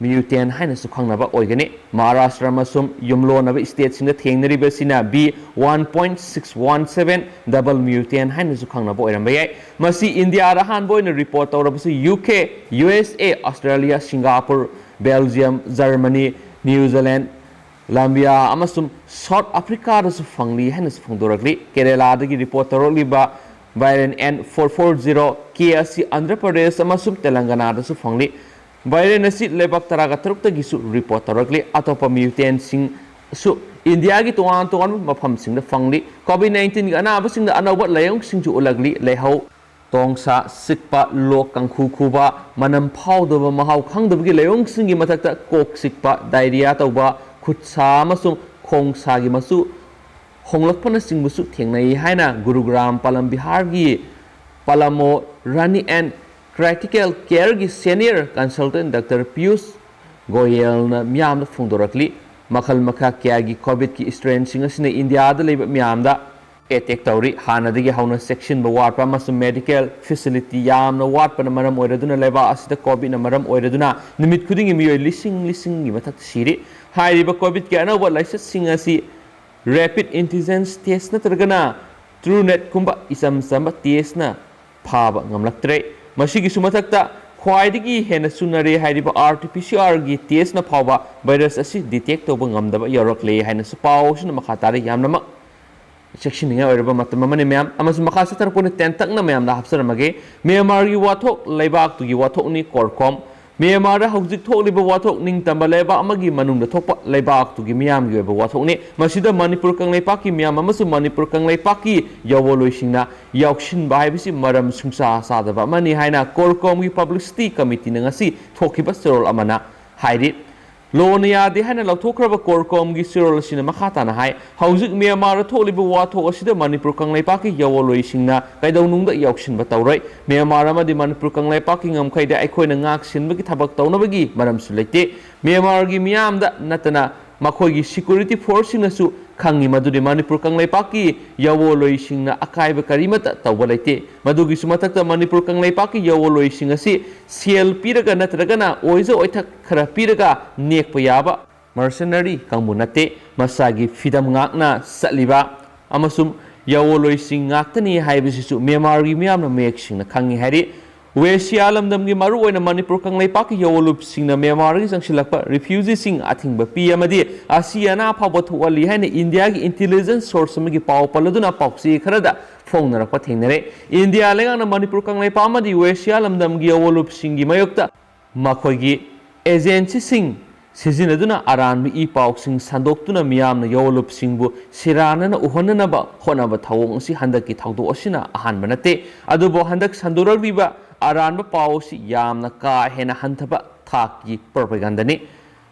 mutant ꯍꯥꯏꯅꯁꯨ ꯈꯪꯅꯕ ꯑꯣꯏꯒꯅꯤ꯫ ꯃꯍꯥꯔꯥꯁꯇ꯭ꯔ ꯑꯃꯁꯨꯡ ꯌꯨꯝꯂꯣꯟꯅꯕ stateꯁꯤꯡꯗ ꯊꯦꯡꯅꯔꯤꯕ ꯑꯁꯤꯅ B one point six one seven double mutant ꯍꯥꯏꯅꯁꯨ ꯈꯪꯅꯕ ꯑꯣꯏꯔꯝꯕ ꯌꯥꯏ꯫ ꯃꯁꯤ ꯏꯟꯗꯤꯌꯥꯗ ꯑꯍꯥꯟꯕ ꯑꯣꯏꯅ report ꯇꯧꯔꯕꯁꯨ UK, USA, Australia, Singapore, Belgium, Germany, New Zealand, ꯂꯥꯝꯕꯤꯌꯥ ꯑꯃꯁꯨꯡ South Africaꯗꯁꯨ ꯐꯪꯂꯤ ꯍꯥꯏꯅꯁꯨ ꯐꯣꯡꯗꯣꯔꯛꯂꯤ꯫ ꯀꯦꯔꯦꯂꯥꯗꯒꯤ report ꯇꯧꯔꯛꯂꯤꯕ variant N four four zero K ꯑꯁꯤ ꯑꯟꯙ꯭ꯔ ꯄ꯭ꯔꯗꯦꯁ ꯑꯃꯁꯨꯡ ꯇꯦꯂꯪꯒꯅꯥꯗꯁꯨ ꯐꯪꯂꯤ꯫ Variant ꯑꯁꯤ ꯂꯩꯕꯥꯛ ꯇꯔꯥꯒ ꯇꯔꯨꯛꯇꯒꯤꯁꯨ report ꯇꯧꯔꯛꯂꯤ꯫ ꯑꯇꯣꯞꯄ mutantꯁꯤꯡꯁꯨ ꯏꯟꯗꯤꯌꯥꯒꯤ ꯇꯣꯉꯥꯟ ꯇꯣꯉꯥꯟꯕ ꯃꯐꯝꯁꯤꯡꯗ ꯐꯪꯂꯤ꯫ COVID nineteenꯒꯤ ꯑꯅꯥꯕꯁꯤꯡꯗ ꯑꯅꯧꯕ ꯂꯥꯏꯑꯣꯡꯁꯤꯡꯁꯨ ꯎꯠꯂꯛꯂꯤ꯫ ꯂꯥꯏꯍꯧ, ꯇꯣꯡꯁꯥ ꯁꯤꯛꯄ, ꯂꯣꯛ ꯀꯥꯡꯈꯨ ꯈꯨꯕ, ꯃꯅꯝ ꯐꯥꯎꯗꯕ, ꯃꯍꯥꯎ ꯈꯪꯗꯕꯒꯤ ꯂꯥꯏꯑꯣꯡꯁꯤꯡꯒꯤ ꯃꯊꯛꯇ ꯀꯣꯛ ꯆꯤꯛꯄ, diarrhea ꯇꯧꯕ, ꯈꯨꯠ ꯁꯥ ꯑꯃꯁꯨꯡ ꯈꯣꯡ ꯁꯥꯒꯤ ꯃꯆꯨ ꯍꯣꯡꯂꯛꯄꯅꯆꯤꯡꯕꯁꯨ ꯊꯦꯡꯅꯩ ꯍꯥꯏꯅ ꯒꯨꯔꯨꯒ꯭ꯔꯥꯝ ꯄꯥꯂꯝ ꯕꯤꯍꯥꯔꯒꯤ Palamo Rani and Critical Careꯒꯤ senior consultant Doctor Piyush Goyalꯅ ꯃꯤꯌꯥꯝꯗ ꯐꯣꯡꯗꯣꯔꯛꯂꯤ꯫ ꯃꯈꯜ ꯃꯈꯥ ꯀꯌꯥꯒꯤ COVIDꯀꯤ strainꯁꯤꯡ ꯑꯁꯤꯅ ꯏꯟꯗꯤꯌꯥꯗ ꯂꯩꯕ ꯃꯤꯌꯥꯝꯗ attack ꯇꯧꯔꯤ꯫ ꯍꯥꯟꯅꯗꯒꯤ ꯍꯧꯅ ꯆꯦꯛꯁꯤꯟꯕ ꯋꯥꯠꯄ ꯑꯃꯁꯨꯡ medical facility ꯌꯥꯝꯅ ꯋꯥꯠꯄꯅ ꯃꯔꯝ ꯑꯣꯏꯔꯗꯨꯅ ꯂꯩꯕꯥꯛ ꯑꯁꯤꯗ COVIDꯅ ꯃꯔꯝ ꯑꯣꯏꯔꯗꯨꯅ ꯅꯨꯃꯤꯠ ꯈꯨꯗꯤꯡꯒꯤ ꯃꯤꯑꯣꯏ ꯂꯤꯁꯤꯡ ꯂꯤꯁꯤꯡꯒꯤ ꯃꯊꯛꯇ ꯁꯤꯔꯤ꯫ ꯍꯥꯏꯔꯤꯕ COVIDꯀꯤ ꯑꯅꯧꯕ ꯂꯥꯏꯆꯠꯁꯤꯡ ꯑꯁꯤ rapid antigen test ꯅꯠꯇ꯭ꯔꯒꯅ TrueNat ꯀꯨꯝꯕ ꯏꯆꯝ ꯆꯝꯕ testꯅ ꯐꯥꯕ ꯉꯝꯂꯛꯇ꯭ꯔꯦ꯫ ꯃꯁꯤꯒꯤꯁꯨ ꯃꯊꯛꯇ ꯈ꯭ꯋꯥꯏꯗꯒꯤ ꯍꯦꯟꯅ ꯆꯨꯅꯔꯦ ꯍꯥꯏꯔꯤꯕ RT-PCRꯒꯤ testꯅ ꯐꯥꯎꯕ virus ꯑꯁꯤ detect ꯇꯧꯕ ꯉꯝꯗꯕ ꯌꯥꯎꯔꯛꯂꯦ ꯍꯥꯏꯅꯁꯨ ꯄꯥꯎ ꯑꯁꯤꯅ ꯃꯈꯥ ꯇꯥꯔꯦ꯫ ꯌꯥꯝꯅꯃꯛ ꯆꯦꯛꯁꯤꯟꯅꯤꯡꯉꯥꯏ ꯑꯣꯏꯔꯕ ꯃꯇꯝ ꯑꯃꯅꯤ ꯃꯌꯥꯝ꯫ ꯑꯃꯁꯨꯡ ꯃꯈꯥ ꯆꯠꯊꯔꯛꯄ ꯑꯣꯏꯅ ꯇꯦꯟꯇꯛꯅ ꯃꯌꯥꯝꯗ ꯍꯥꯞꯆꯔꯝꯃꯒꯦ꯫ ꯃ꯭ꯌꯥꯟꯃꯥꯔꯒꯤ ꯋꯥꯊꯣꯛ ꯂꯩꯕꯥꯛꯇꯨꯒꯤ ꯋꯥꯊꯣꯛꯅꯤ꯫ CORCOM ꯃ꯭ꯌꯥꯟꯃꯥꯔꯗ ꯍꯧꯖꯤꯛ ꯊꯣꯛꯂꯤꯕ ꯋꯥꯊꯣꯛ ꯅꯤꯡꯇꯝꯕ ꯂꯩꯕꯥꯛ ꯑꯃꯒꯤ ꯃꯅꯨꯡꯗ ꯊꯣꯛꯄ ꯂꯩꯕꯥꯛꯇꯨꯒꯤ ꯃꯤꯌꯥꯝꯒꯤ ꯑꯣꯏꯕ ꯋꯥꯊꯣꯛꯅꯤ꯫ ꯃꯁꯤꯗ ꯃꯅꯤꯄꯨꯔ ꯀꯪꯂꯩꯄꯥꯛꯀꯤ ꯃꯤꯌꯥꯝ ꯑꯃꯁꯨꯡ ꯃꯅꯤꯄꯨꯔ ꯀꯪꯂꯩꯄꯥꯛꯀꯤ ꯌꯥꯑꯣꯟꯂꯣꯏꯁꯤꯡꯅ ꯌꯥꯎꯁꯤꯟꯕ ꯍꯥꯏꯕꯁꯤ ꯃꯔꯝ ꯁꯨꯡꯆꯥ ꯆꯥꯗꯕ ꯑꯃꯅꯤ ꯍꯥꯏꯅ ꯀꯣꯔꯀꯣꯝꯒꯤ ꯄꯕ꯭ꯂꯤꯁꯤꯇꯤ ꯀꯃꯤꯇꯤꯅ ꯉꯁꯤ ꯊꯣꯛꯈꯤꯕ ꯆꯦꯔꯣꯜ ꯑꯃꯅ ꯍꯥꯏꯔꯤ꯫ ꯂꯣꯅ ꯌꯥꯗꯦ ꯍꯥꯏꯅ ꯂꯧꯊꯣꯛꯈ꯭ꯔꯕ ꯀꯣꯔꯀꯣꯝꯒꯤ ꯆꯦꯔꯣꯜ ꯑꯁꯤꯅ ꯃꯈꯥ ꯇꯥꯅ ꯍꯥꯏ, ꯍꯧꯖꯤꯛ ꯃ꯭ꯌꯥꯟꯃꯥꯔꯗ ꯊꯣꯛꯂꯤꯕ ꯋꯥꯊꯣꯛ ꯑꯁꯤꯗ ꯃꯅꯤꯄꯨꯔ ꯀꯪꯂꯩꯄꯥꯛꯀꯤ ꯌꯥꯑꯣꯟꯂꯣꯏꯁꯤꯡꯅ ꯀꯩꯗꯧꯅꯨꯡꯗ ꯌꯥꯎꯁꯤꯟꯕ ꯇꯧꯔꯣꯏ꯫ ꯃ꯭ꯌꯥꯟꯃꯥꯔ ꯑꯃꯗꯤ ꯃꯅꯤꯄꯨꯔ ꯀꯪꯂꯩꯄꯥꯛꯀꯤ ꯉꯝꯈꯩꯗ ꯑꯩꯈꯣꯏꯅ ꯉꯥꯛ ꯁꯦꯟꯕꯒꯤ ꯊꯕꯛ ꯇꯧꯅꯕꯒꯤ ꯃꯔꯝꯁꯨ ꯂꯩꯇꯦ꯫ ꯃ꯭ꯌꯥꯟꯃꯥꯔꯒꯤ ꯃꯤꯌꯥꯝꯗ ꯅꯠꯇꯅ ꯃꯈꯣꯏꯒꯤ ꯁꯦꯀ꯭ꯌꯨꯔꯤꯇꯤ ꯐꯣꯔꯁꯁꯤꯡꯅꯁꯨ ꯈꯪꯉꯤ ꯃꯗꯨꯗꯤ ꯃꯅꯤꯄꯨꯔ ꯀꯪꯂꯩꯄꯥꯛꯀꯤ ꯌꯥꯑꯣꯟꯂꯣꯏꯁꯤꯡꯅ ꯑꯀꯥꯏꯕ ꯀꯔꯤꯃꯠꯇ ꯇꯧꯕ ꯂꯩꯇꯦ꯫ ꯃꯗꯨꯒꯤꯁꯨ ꯃꯊꯛꯇ ꯃꯅꯤꯄꯨꯔ ꯀꯪꯂꯩꯄꯥꯛꯀꯤ ꯌꯥꯑꯣꯟꯂꯣꯏꯁꯤꯡ ꯑꯁꯤ ꯁꯦꯜ ꯄꯤꯔꯒ ꯅꯠꯇ꯭ꯔꯒꯅ ꯑꯣꯏꯖ ꯑꯣꯏꯊꯛ ꯈꯔ ꯄꯤꯔꯒ ꯅꯦꯛꯄ ꯌꯥꯕ ꯃꯔꯁꯅꯔꯤ ꯀꯥꯡꯕꯨ ꯅꯠꯇꯦ꯫ ꯃꯁꯥꯒꯤ ꯐꯤꯗꯝ ꯉꯥꯛꯅ ꯆꯠꯂꯤꯕ ꯑꯃꯁꯨꯡ ꯌꯥꯑꯣꯟꯂꯣꯏꯁꯤꯡ ꯉꯥꯛꯇꯅꯤ ꯍꯥꯏꯕꯁꯤꯁꯨ ꯃ꯭ꯌꯥꯟꯃꯥꯔꯒꯤ ꯃꯤꯌꯥꯝꯅ ꯃꯌꯦꯛ ꯁꯦꯡꯅ ꯈꯪꯉꯤ ꯍꯥꯏꯔꯤ꯫ ꯋꯦꯁꯤꯌꯥ ꯂꯝꯗꯝꯒꯤ ꯃꯔꯨꯑꯣꯏꯅ ꯃꯅꯤꯄꯨꯔ ꯀꯪꯂꯩꯄꯥꯛꯀꯤ ꯌꯥꯑꯣꯟꯂꯨꯞꯁꯤꯡꯅ ꯃ꯭ꯌꯥꯟꯃꯥꯔꯒꯤ ꯆꯪꯁꯤꯜꯂꯛꯄ ꯔꯤꯐ꯭ꯌꯨꯖꯤꯁꯤꯡ ꯑꯊꯤꯡꯕ ꯄꯤ ꯑꯃꯗꯤ ꯑꯁꯤ ꯑꯅꯥ ꯐꯥꯎꯕ ꯊꯣꯛꯍꯜꯂꯤ ꯍꯥꯏꯅ ꯏꯟꯗꯤꯌꯥꯒꯤ ꯏꯟꯇꯦꯂꯤꯖꯦꯟꯁ ꯁꯣꯔꯁ ꯑꯃꯒꯤ ꯄꯥꯎ ꯄꯜꯂꯗꯨꯅ ꯄꯥꯎꯆꯦ ꯈꯔꯗ ꯐꯣꯡꯅꯔꯛꯄ ꯊꯦꯡꯅꯔꯦ꯫ ꯏꯟꯗꯤꯌꯥ ꯂꯩꯉꯥꯛꯅ ꯃꯅꯤꯄꯨꯔ ꯀꯪꯂꯩꯄꯥꯛ ꯑꯃꯗꯤ ꯋꯦꯁꯤꯌꯥ ꯂꯝꯗꯝꯒꯤ ꯌꯥꯑꯣꯟꯂꯨꯞꯁꯤꯡꯒꯤ ꯃꯥꯌꯣꯛꯇ ꯃꯈꯣꯏꯒꯤ ꯑꯦꯖꯦꯟꯁꯤꯁꯤꯡ ꯁꯤꯖꯤꯟꯅꯗꯨꯅ ꯑꯔꯥꯟꯕ ꯏ ꯄꯥꯎꯁꯤꯡ ꯁꯟꯗꯣꯛꯇꯨꯅ ꯃꯤꯌꯥꯝꯅ ꯌꯥꯑꯣꯟꯂꯨꯞꯁꯤꯡꯕꯨ ꯁꯤꯔꯥꯟꯅꯅ ꯎꯍꯟꯅꯅꯕ ꯍꯣꯠꯅꯕ ꯊꯧꯑꯣꯡ ꯑꯁꯤ ꯍꯟꯗꯛꯀꯤ ꯊꯧꯗꯣꯛ ꯑꯁꯤꯅ ꯑꯍꯥꯟꯕ ꯅꯠꯇꯦ꯫ ꯑꯗꯨꯕꯨ ꯍꯟꯗꯛ ꯁꯟꯗꯣꯔꯛꯂꯤꯕ ꯑꯔꯥꯟꯕ ꯄꯥꯎ ꯑꯁꯤ ꯌꯥꯝꯅ ꯀꯥ ꯍꯦꯟꯅ ꯍꯟꯊꯕ ꯊꯥꯛꯀꯤ ꯄ꯭ꯔꯣꯄꯦꯒꯥꯟꯗꯅꯤ꯫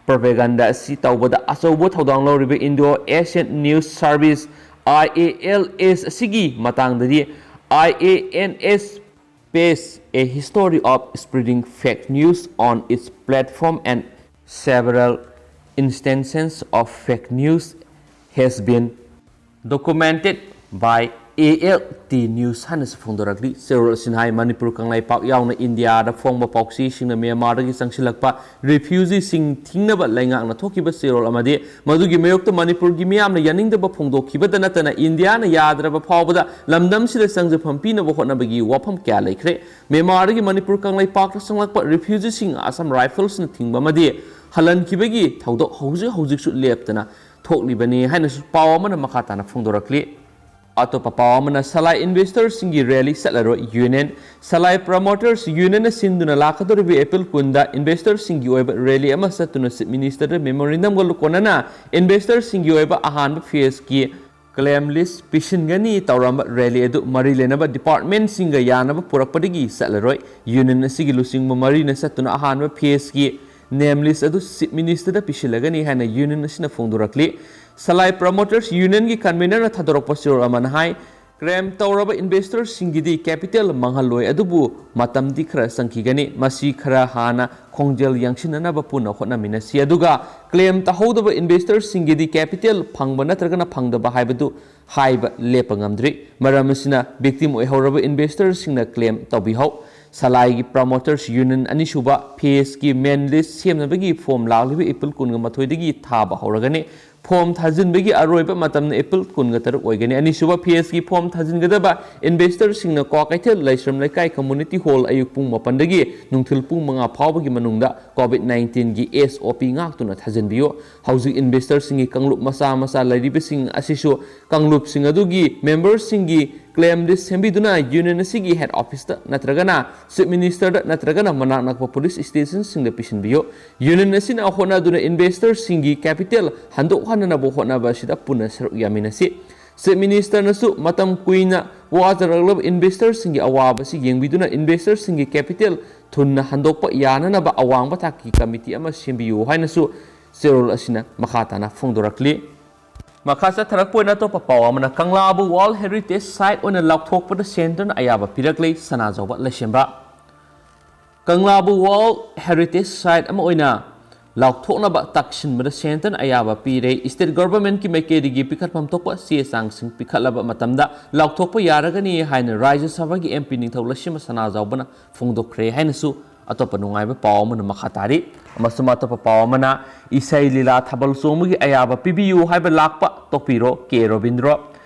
ꯄ꯭ꯔꯣꯄꯦꯒꯥꯟꯗ ꯑꯁꯤ ꯇꯧꯕꯗ ꯑꯆꯧꯕ ꯊꯧꯗꯥꯡ ꯂꯧꯔꯤꯕ Indo Asian news service, I A L S, ꯑꯁꯤꯒꯤ ꯃꯇꯥꯡꯗꯗꯤ, "I A N S page a history of spreading fake news on its platform and several instances of fake news has been documented by A L T News" ꯍꯥꯏꯅꯁꯨ ꯐꯣꯡꯗꯣꯔꯛꯂꯤ꯫ ꯆꯦꯔꯣꯜ ꯑꯁꯤꯅ ꯍꯥꯏ, ꯃꯅꯤꯄꯨꯔ ꯀꯪꯂꯩꯄꯥꯛ ꯌꯥꯎꯅ ꯏꯟꯗꯤꯌꯥꯗ ꯐꯣꯡꯕ ꯄꯥꯎꯆꯦꯁꯤꯡꯅ ꯃ꯭ꯌꯥꯟꯃꯥꯔꯗꯒꯤ ꯆꯪꯁꯤꯜꯂꯛꯄ ꯔꯤꯐ꯭ꯌꯨꯖꯤꯁꯤꯡ ꯊꯤꯡꯅꯕ ꯂꯩꯉꯥꯛꯅ ꯊꯣꯛꯈꯤꯕ ꯆꯦꯔꯣꯜ ꯑꯃꯗꯤ ꯃꯗꯨꯒꯤ ꯃꯥꯌꯣꯛꯇ ꯃꯅꯤꯄꯨꯔꯒꯤ ꯃꯤꯌꯥꯝꯅ ꯌꯥꯅꯤꯡꯗꯕ ꯐꯣꯡꯗꯣꯛꯈꯤꯕꯗ ꯅꯠꯇꯅ ꯏꯟꯗꯤꯌꯥꯅ ꯌꯥꯗ꯭ꯔꯕ ꯐꯥꯎꯕꯗ ꯂꯝꯗꯝꯁꯤꯗ ꯆꯪꯖꯐꯝ ꯄꯤꯅꯕ ꯍꯣꯠꯅꯕꯒꯤ ꯋꯥꯐꯝ ꯀꯌꯥ ꯂꯩꯈ꯭ꯔꯦ꯫ ꯃ꯭ꯌꯥꯟꯃꯥꯔꯗꯒꯤ ꯃꯅꯤꯄꯨꯔ ꯀꯪꯂꯩꯄꯥꯛꯇ ꯆꯪꯂꯛꯄ ꯔꯤꯐ꯭ꯌꯨꯖꯤꯁꯤꯡ ꯑꯁꯥꯝ ꯔꯥꯏꯐꯜꯁꯅ ꯊꯤꯡꯕ ꯑꯃꯗꯤ ꯍꯜꯍꯟꯈꯤꯕꯒꯤ ꯊꯧꯗꯣꯛ ꯍꯧꯖꯤꯛ ꯍꯧꯖꯤꯛꯁꯨ ꯂꯦꯞꯇꯅ ꯊꯣꯛꯂꯤꯕꯅꯤ ꯍꯥꯏꯅꯁꯨ ꯄꯥꯎ ꯑꯃꯅ ꯃꯈꯥ ꯇꯥꯅ ꯐꯣꯡꯗꯣꯔꯛꯂꯤ꯫ ꯑꯇꯣꯞꯄ ꯄꯥꯎ ꯑꯃꯅ, ꯁꯂꯥꯏ ꯏꯟꯚꯦꯁꯇꯔꯁꯤꯡꯒꯤ ꯔꯦꯂꯤ ꯆꯠꯂꯔꯣꯏ ꯌꯨꯅꯤꯌꯟ꯫ ꯁꯂꯥꯏ ꯄ꯭ꯔꯃꯣꯇꯔꯁ ꯌꯨꯅꯤꯌꯟꯅ ꯁꯤꯟꯗꯨꯅ ꯂꯥꯛꯀꯗꯧꯔꯤꯕ ꯑꯦꯄ꯭ꯔꯤꯜ ꯀꯨꯟꯗ ꯏꯟꯚꯦꯁꯇꯔꯁꯤꯡꯒꯤ ꯑꯣꯏꯕ ꯔꯦꯂꯤ ꯑꯃ ꯆꯠꯇꯨꯅ ꯆꯤꯐ ꯃꯤꯅꯤꯁꯇꯔꯗ ꯃꯦꯃꯣꯔꯦꯟꯗꯝꯒ ꯂꯨꯀꯣꯟꯅꯅ ꯏꯟꯚꯦꯁꯇꯔꯁꯤꯡꯒꯤ ꯑꯣꯏꯕ ꯑꯍꯥꯟꯕ ꯐꯦꯖꯀꯤ ꯀ꯭ꯂꯦꯝ ꯂꯤꯁ ꯄꯤꯁꯤꯟꯒꯅꯤ ꯇꯧꯔꯝꯕ ꯔꯦꯂꯤ ꯑꯗꯨ ꯃꯔꯤ ꯂꯩꯅꯕ ꯗꯤꯄꯥꯔꯠꯃꯦꯟꯁꯤꯡꯒ ꯌꯥꯅꯕ ꯄꯨꯔꯛꯄꯗꯒꯤ ꯆꯠꯂꯔꯣꯏ꯫ ꯌꯨꯅꯤꯌꯟ ꯑꯁꯤꯒꯤ ꯂꯨꯆꯤꯡꯕ ꯃꯔꯤꯅ ꯆꯠꯇꯨꯅ ꯑꯍꯥꯟꯕ ꯐꯦꯖꯀꯤ ꯅꯦꯝ ꯂꯤꯁ ꯑꯗꯨ ꯆꯤꯐ ꯃꯤꯅꯤꯁꯇꯔꯗ ꯄꯤꯁꯤꯜꯂꯒꯅꯤ ꯍꯥꯏꯅ ꯌꯨꯅꯤꯌꯟ ꯑꯁꯤꯅ ꯐꯣꯡꯗꯣꯔꯛꯂꯤ꯫ ꯁꯂꯥꯏ ꯄ꯭ꯔꯃꯣꯇꯔꯁ ꯌꯨꯅꯤꯌꯟꯒꯤ ꯀꯟꯚꯦꯅꯔꯅ ꯊꯥꯗꯣꯔꯛꯄ ꯆꯦꯔꯣꯜ ꯑꯃꯅ ꯍꯥꯏ, ꯀ꯭ꯂꯦꯝ ꯇꯧꯔꯕ ꯏꯟꯚꯦꯁꯇꯔꯁꯤꯡꯒꯤꯗꯤ ꯀꯦꯄꯤꯇꯦꯜ ꯃꯥꯡꯍꯜꯂꯣꯏ, ꯑꯗꯨꯕꯨ ꯃꯇꯝꯗꯤ ꯈꯔ ꯆꯪꯈꯤꯒꯅꯤ꯫ ꯃꯁꯤ ꯈꯔ ꯍꯥꯟꯅ ꯈꯣꯡꯖꯦꯜ ꯌꯥꯡꯁꯤꯟꯅꯅꯕ ꯄꯨꯟꯅ ꯍꯣꯠꯅꯃꯤꯟꯅꯁꯤ, ꯑꯗꯨꯒ ꯀ꯭ꯂꯦꯝ ꯇꯧꯍꯧꯗꯕ ꯏꯟꯚꯦꯁꯇꯔꯁꯤꯡꯒꯤꯗꯤ ꯀꯦꯄꯤꯇꯦꯜ ꯐꯪꯕ ꯅꯠꯇ꯭ꯔꯒꯅ ꯐꯪꯗꯕ ꯍꯥꯏꯕꯗꯨ ꯍꯥꯏꯕ ꯂꯦꯞꯄ ꯉꯝꯗ꯭ꯔꯤ꯫ ꯃꯔꯝ ꯑꯁꯤꯅ ꯚꯤꯛꯇꯤꯝ ꯑꯣꯏꯍꯧꯔꯕ ꯏꯟꯚꯦꯁꯇꯔꯁꯤꯡꯅ ꯀ꯭ꯂꯦꯝ ꯇꯧꯕꯤꯍꯧ꯫ ꯁꯂꯥꯏꯒꯤ ꯄ꯭ꯔꯃꯣꯇꯔꯁ ꯌꯨꯅꯤꯌꯟ ꯑꯅꯤꯁꯨꯕ ꯐꯦꯖꯀꯤ ꯃꯦꯟ ꯂꯤꯁ ꯁꯦꯝꯅꯕꯒꯤ ꯐꯣꯔꯝ ꯂꯥꯛꯂꯤꯕ ꯑꯦꯄ꯭ꯔꯤꯜ ꯀꯨꯟꯒ ꯃꯥꯊꯣꯏꯗꯒꯤ ꯊꯥꯕ ꯍꯧꯔꯒꯅꯤ꯫ ꯐꯣꯔꯝ ꯊꯥꯖꯤꯟꯕꯒꯤ ꯑꯔꯣꯏꯕ ꯃꯇꯝꯅ ꯑꯦꯄ꯭ꯔꯤꯜ ꯀꯨꯟꯒ ꯇꯔꯨꯛ ꯑꯣꯏꯒꯅꯤ꯫ ꯑꯅꯤꯁꯨꯕ ꯐꯦꯖꯀꯤ ꯐꯣꯔꯝ ꯊꯥꯖꯤꯟꯒꯗꯕ ꯏꯟꯚꯦꯁꯇꯔꯁꯤꯡꯅ ꯀ꯭ꯋꯥꯀꯩꯊꯦꯜ ꯂꯥꯏꯁ꯭ꯔꯝ ꯂꯩꯀꯥꯏ ꯀꯝꯃꯨꯅꯤꯇꯤ ꯍꯣꯜ ꯑꯌꯨꯛ ꯄꯨꯡ ꯃꯥꯄꯟꯗꯒꯤ ꯅꯨꯡꯊꯤꯜ ꯄꯨꯡ ꯃꯉꯥ ꯐꯥꯎꯕꯒꯤ ꯃꯅꯨꯡꯗ ꯀꯣꯚꯤꯗ ꯅꯥꯏꯟꯇꯤꯟꯒꯤ ꯑꯦꯁ ꯑꯣ ꯄꯤ ꯉꯥꯛꯇꯨꯅ ꯊꯥꯖꯤꯟꯕꯤꯌꯨ꯫ ꯍꯧꯖꯤꯛ ꯏꯟꯚꯦꯁꯇꯔꯁꯤꯡꯒꯤ ꯀꯥꯡꯂꯨꯞ ꯃꯆꯥ ꯃꯆꯥ ꯂꯩꯔꯤꯕꯁꯤꯡ ꯑꯁꯤꯁꯨ ꯀꯥꯡꯂꯨꯞꯁꯤꯡ ꯑꯗꯨꯒꯤ ꯃꯦꯝꯕꯔꯁꯤꯡꯒꯤ ꯀ꯭ꯂꯦꯝ ꯂꯤꯁ ꯁꯦꯝꯕꯤꯗꯨꯅ ꯌꯨꯅꯤꯌꯟ ꯑꯁꯤꯒꯤ ꯍꯦꯗ ꯑꯣꯐꯤꯁꯇ ꯅꯠꯇ꯭ꯔꯒꯅ ꯆꯤꯐ ꯃꯤꯅꯤꯁꯇꯔꯗ ꯅꯠꯇ꯭ꯔꯒꯅ ꯃꯅꯥꯛ ꯅꯛꯄ ꯄꯨꯂꯤꯁ ꯁ꯭ꯇꯦꯁꯟꯁꯤꯡꯗ ꯄꯤꯁꯤꯟꯕꯤꯌꯨ꯫ ꯌꯨꯅꯤꯌꯟ ꯑꯁꯤꯅ ꯍꯣꯠꯅꯗꯨꯅ ꯏꯟꯚꯦꯁꯇꯔꯁꯤꯡꯒꯤ ꯀꯦꯄꯤꯇꯦꯜ ꯍꯟꯗꯣꯛꯍꯟꯅꯅꯕ ꯍꯣꯠꯅꯕ ꯑꯁꯤꯗ ꯄꯨꯟꯅ ꯁꯔꯨꯛ ꯌꯥꯃꯤꯟꯅꯁꯤ꯫ ꯆꯤꯐ ꯃꯤꯅꯤꯁꯇꯔꯅꯁꯨ ꯃꯇꯝ ꯀꯨꯏꯅ ꯋꯥꯖꯔꯛꯂꯕ ꯏꯟꯚꯦꯁꯇꯔꯁꯤꯡꯒꯤ ꯑꯋꯥꯕ ꯑꯁꯤ ꯌꯦꯡꯕꯤꯗꯨꯅ ꯏꯟꯚꯦꯁꯇꯔꯁꯤꯡꯒꯤ ꯀꯦꯄꯤꯇꯦꯜ ꯊꯨꯅ ꯍꯟꯗꯣꯛꯄ ꯌꯥꯅꯅꯕ ꯑꯋꯥꯡꯕ ꯊꯥꯛꯀꯤ ꯀꯃꯤꯇꯤ ꯑꯃ ꯁꯦꯝꯕꯤꯌꯨ ꯍꯥꯏꯅꯁꯨ ꯆꯦꯔꯣꯜ ꯑꯁꯤꯅ ꯃꯈꯥ ꯇꯥꯅ ꯐꯣꯡꯗꯣꯔꯛꯂꯤ꯫ ꯃꯈꯥ ꯆꯠꯊꯔꯛꯄ ꯑꯣꯏꯅ ꯑꯇꯣꯞꯄ ꯄꯥꯎ ꯑꯃꯅ, ꯀꯪꯂꯥꯕꯨ ꯋꯥꯔꯜ ꯍꯦꯔꯤꯇꯦꯖ ꯁꯥꯏꯠ ꯑꯣꯏꯅ ꯂꯥꯎꯊꯣꯛꯄꯗ ꯁꯦꯟꯇꯔꯅ ꯑꯌꯥꯕ ꯄꯤꯔꯛꯂꯦ, ꯁꯅꯥꯖꯥꯎꯕ ꯂꯩꯁꯦꯝꯕ꯫ ꯀꯪꯂꯥꯕꯨ ꯋꯥꯔꯜ ꯍꯦꯔꯤꯇꯦꯖ ꯁꯥꯏꯠ ꯑꯃ ꯑꯣꯏꯅ ꯂꯥꯎꯊꯣꯛꯅꯕ ꯇꯛꯁꯤꯟꯕꯗ ꯁꯦꯟꯇꯔꯅ ꯑꯌꯥꯕ ꯄꯤꯔꯦ꯫ ꯁ꯭ꯇꯦꯠ ꯒꯚꯔꯟꯃꯦꯟꯠꯀꯤ ꯃꯥꯏꯀꯩꯗꯒꯤ ꯄꯤꯈꯠꯐꯝ ꯊꯣꯛꯄ ꯆꯦ ꯆꯥꯡꯁꯤꯡ ꯄꯤꯈꯠꯂꯕ ꯃꯇꯝꯗ ꯂꯥꯎꯊꯣꯛꯄ ꯌꯥꯔꯒꯅꯤ ꯍꯥꯏꯅ ꯔꯥꯖ꯭ꯌ ꯁꯚꯥꯒꯤ ꯑꯦꯝ ꯄꯤ ꯅꯤꯡꯊꯧ ꯂꯩꯁꯦꯝꯕ ꯁꯅꯥꯖꯥꯎꯕꯅ ꯐꯣꯡꯗꯣꯛꯈ꯭ꯔꯦ ꯍꯥꯏꯅꯁꯨ ꯑꯇꯣꯞꯄ ꯅꯨꯡꯉꯥꯏꯕ ꯄꯥꯎ ꯑꯃꯅ ꯃꯈꯥ ꯇꯥꯔꯤ꯫ ꯑꯃꯁꯨꯡ ꯑꯇꯣꯞꯄ ꯄꯥꯎ ꯑꯃꯅ, ꯏꯁꯩ ꯂꯤꯂꯥ ꯊꯥꯕꯜ ꯆꯣꯡꯕꯒꯤ ꯑꯌꯥꯕ ꯄꯤꯕꯤꯌꯨ ꯍꯥꯏꯕ ꯂꯥꯛꯄ ꯇꯣꯛꯄꯤꯔꯣ, ꯀꯦ ꯔꯣꯕꯤꯟꯗ꯭ꯔꯣ꯫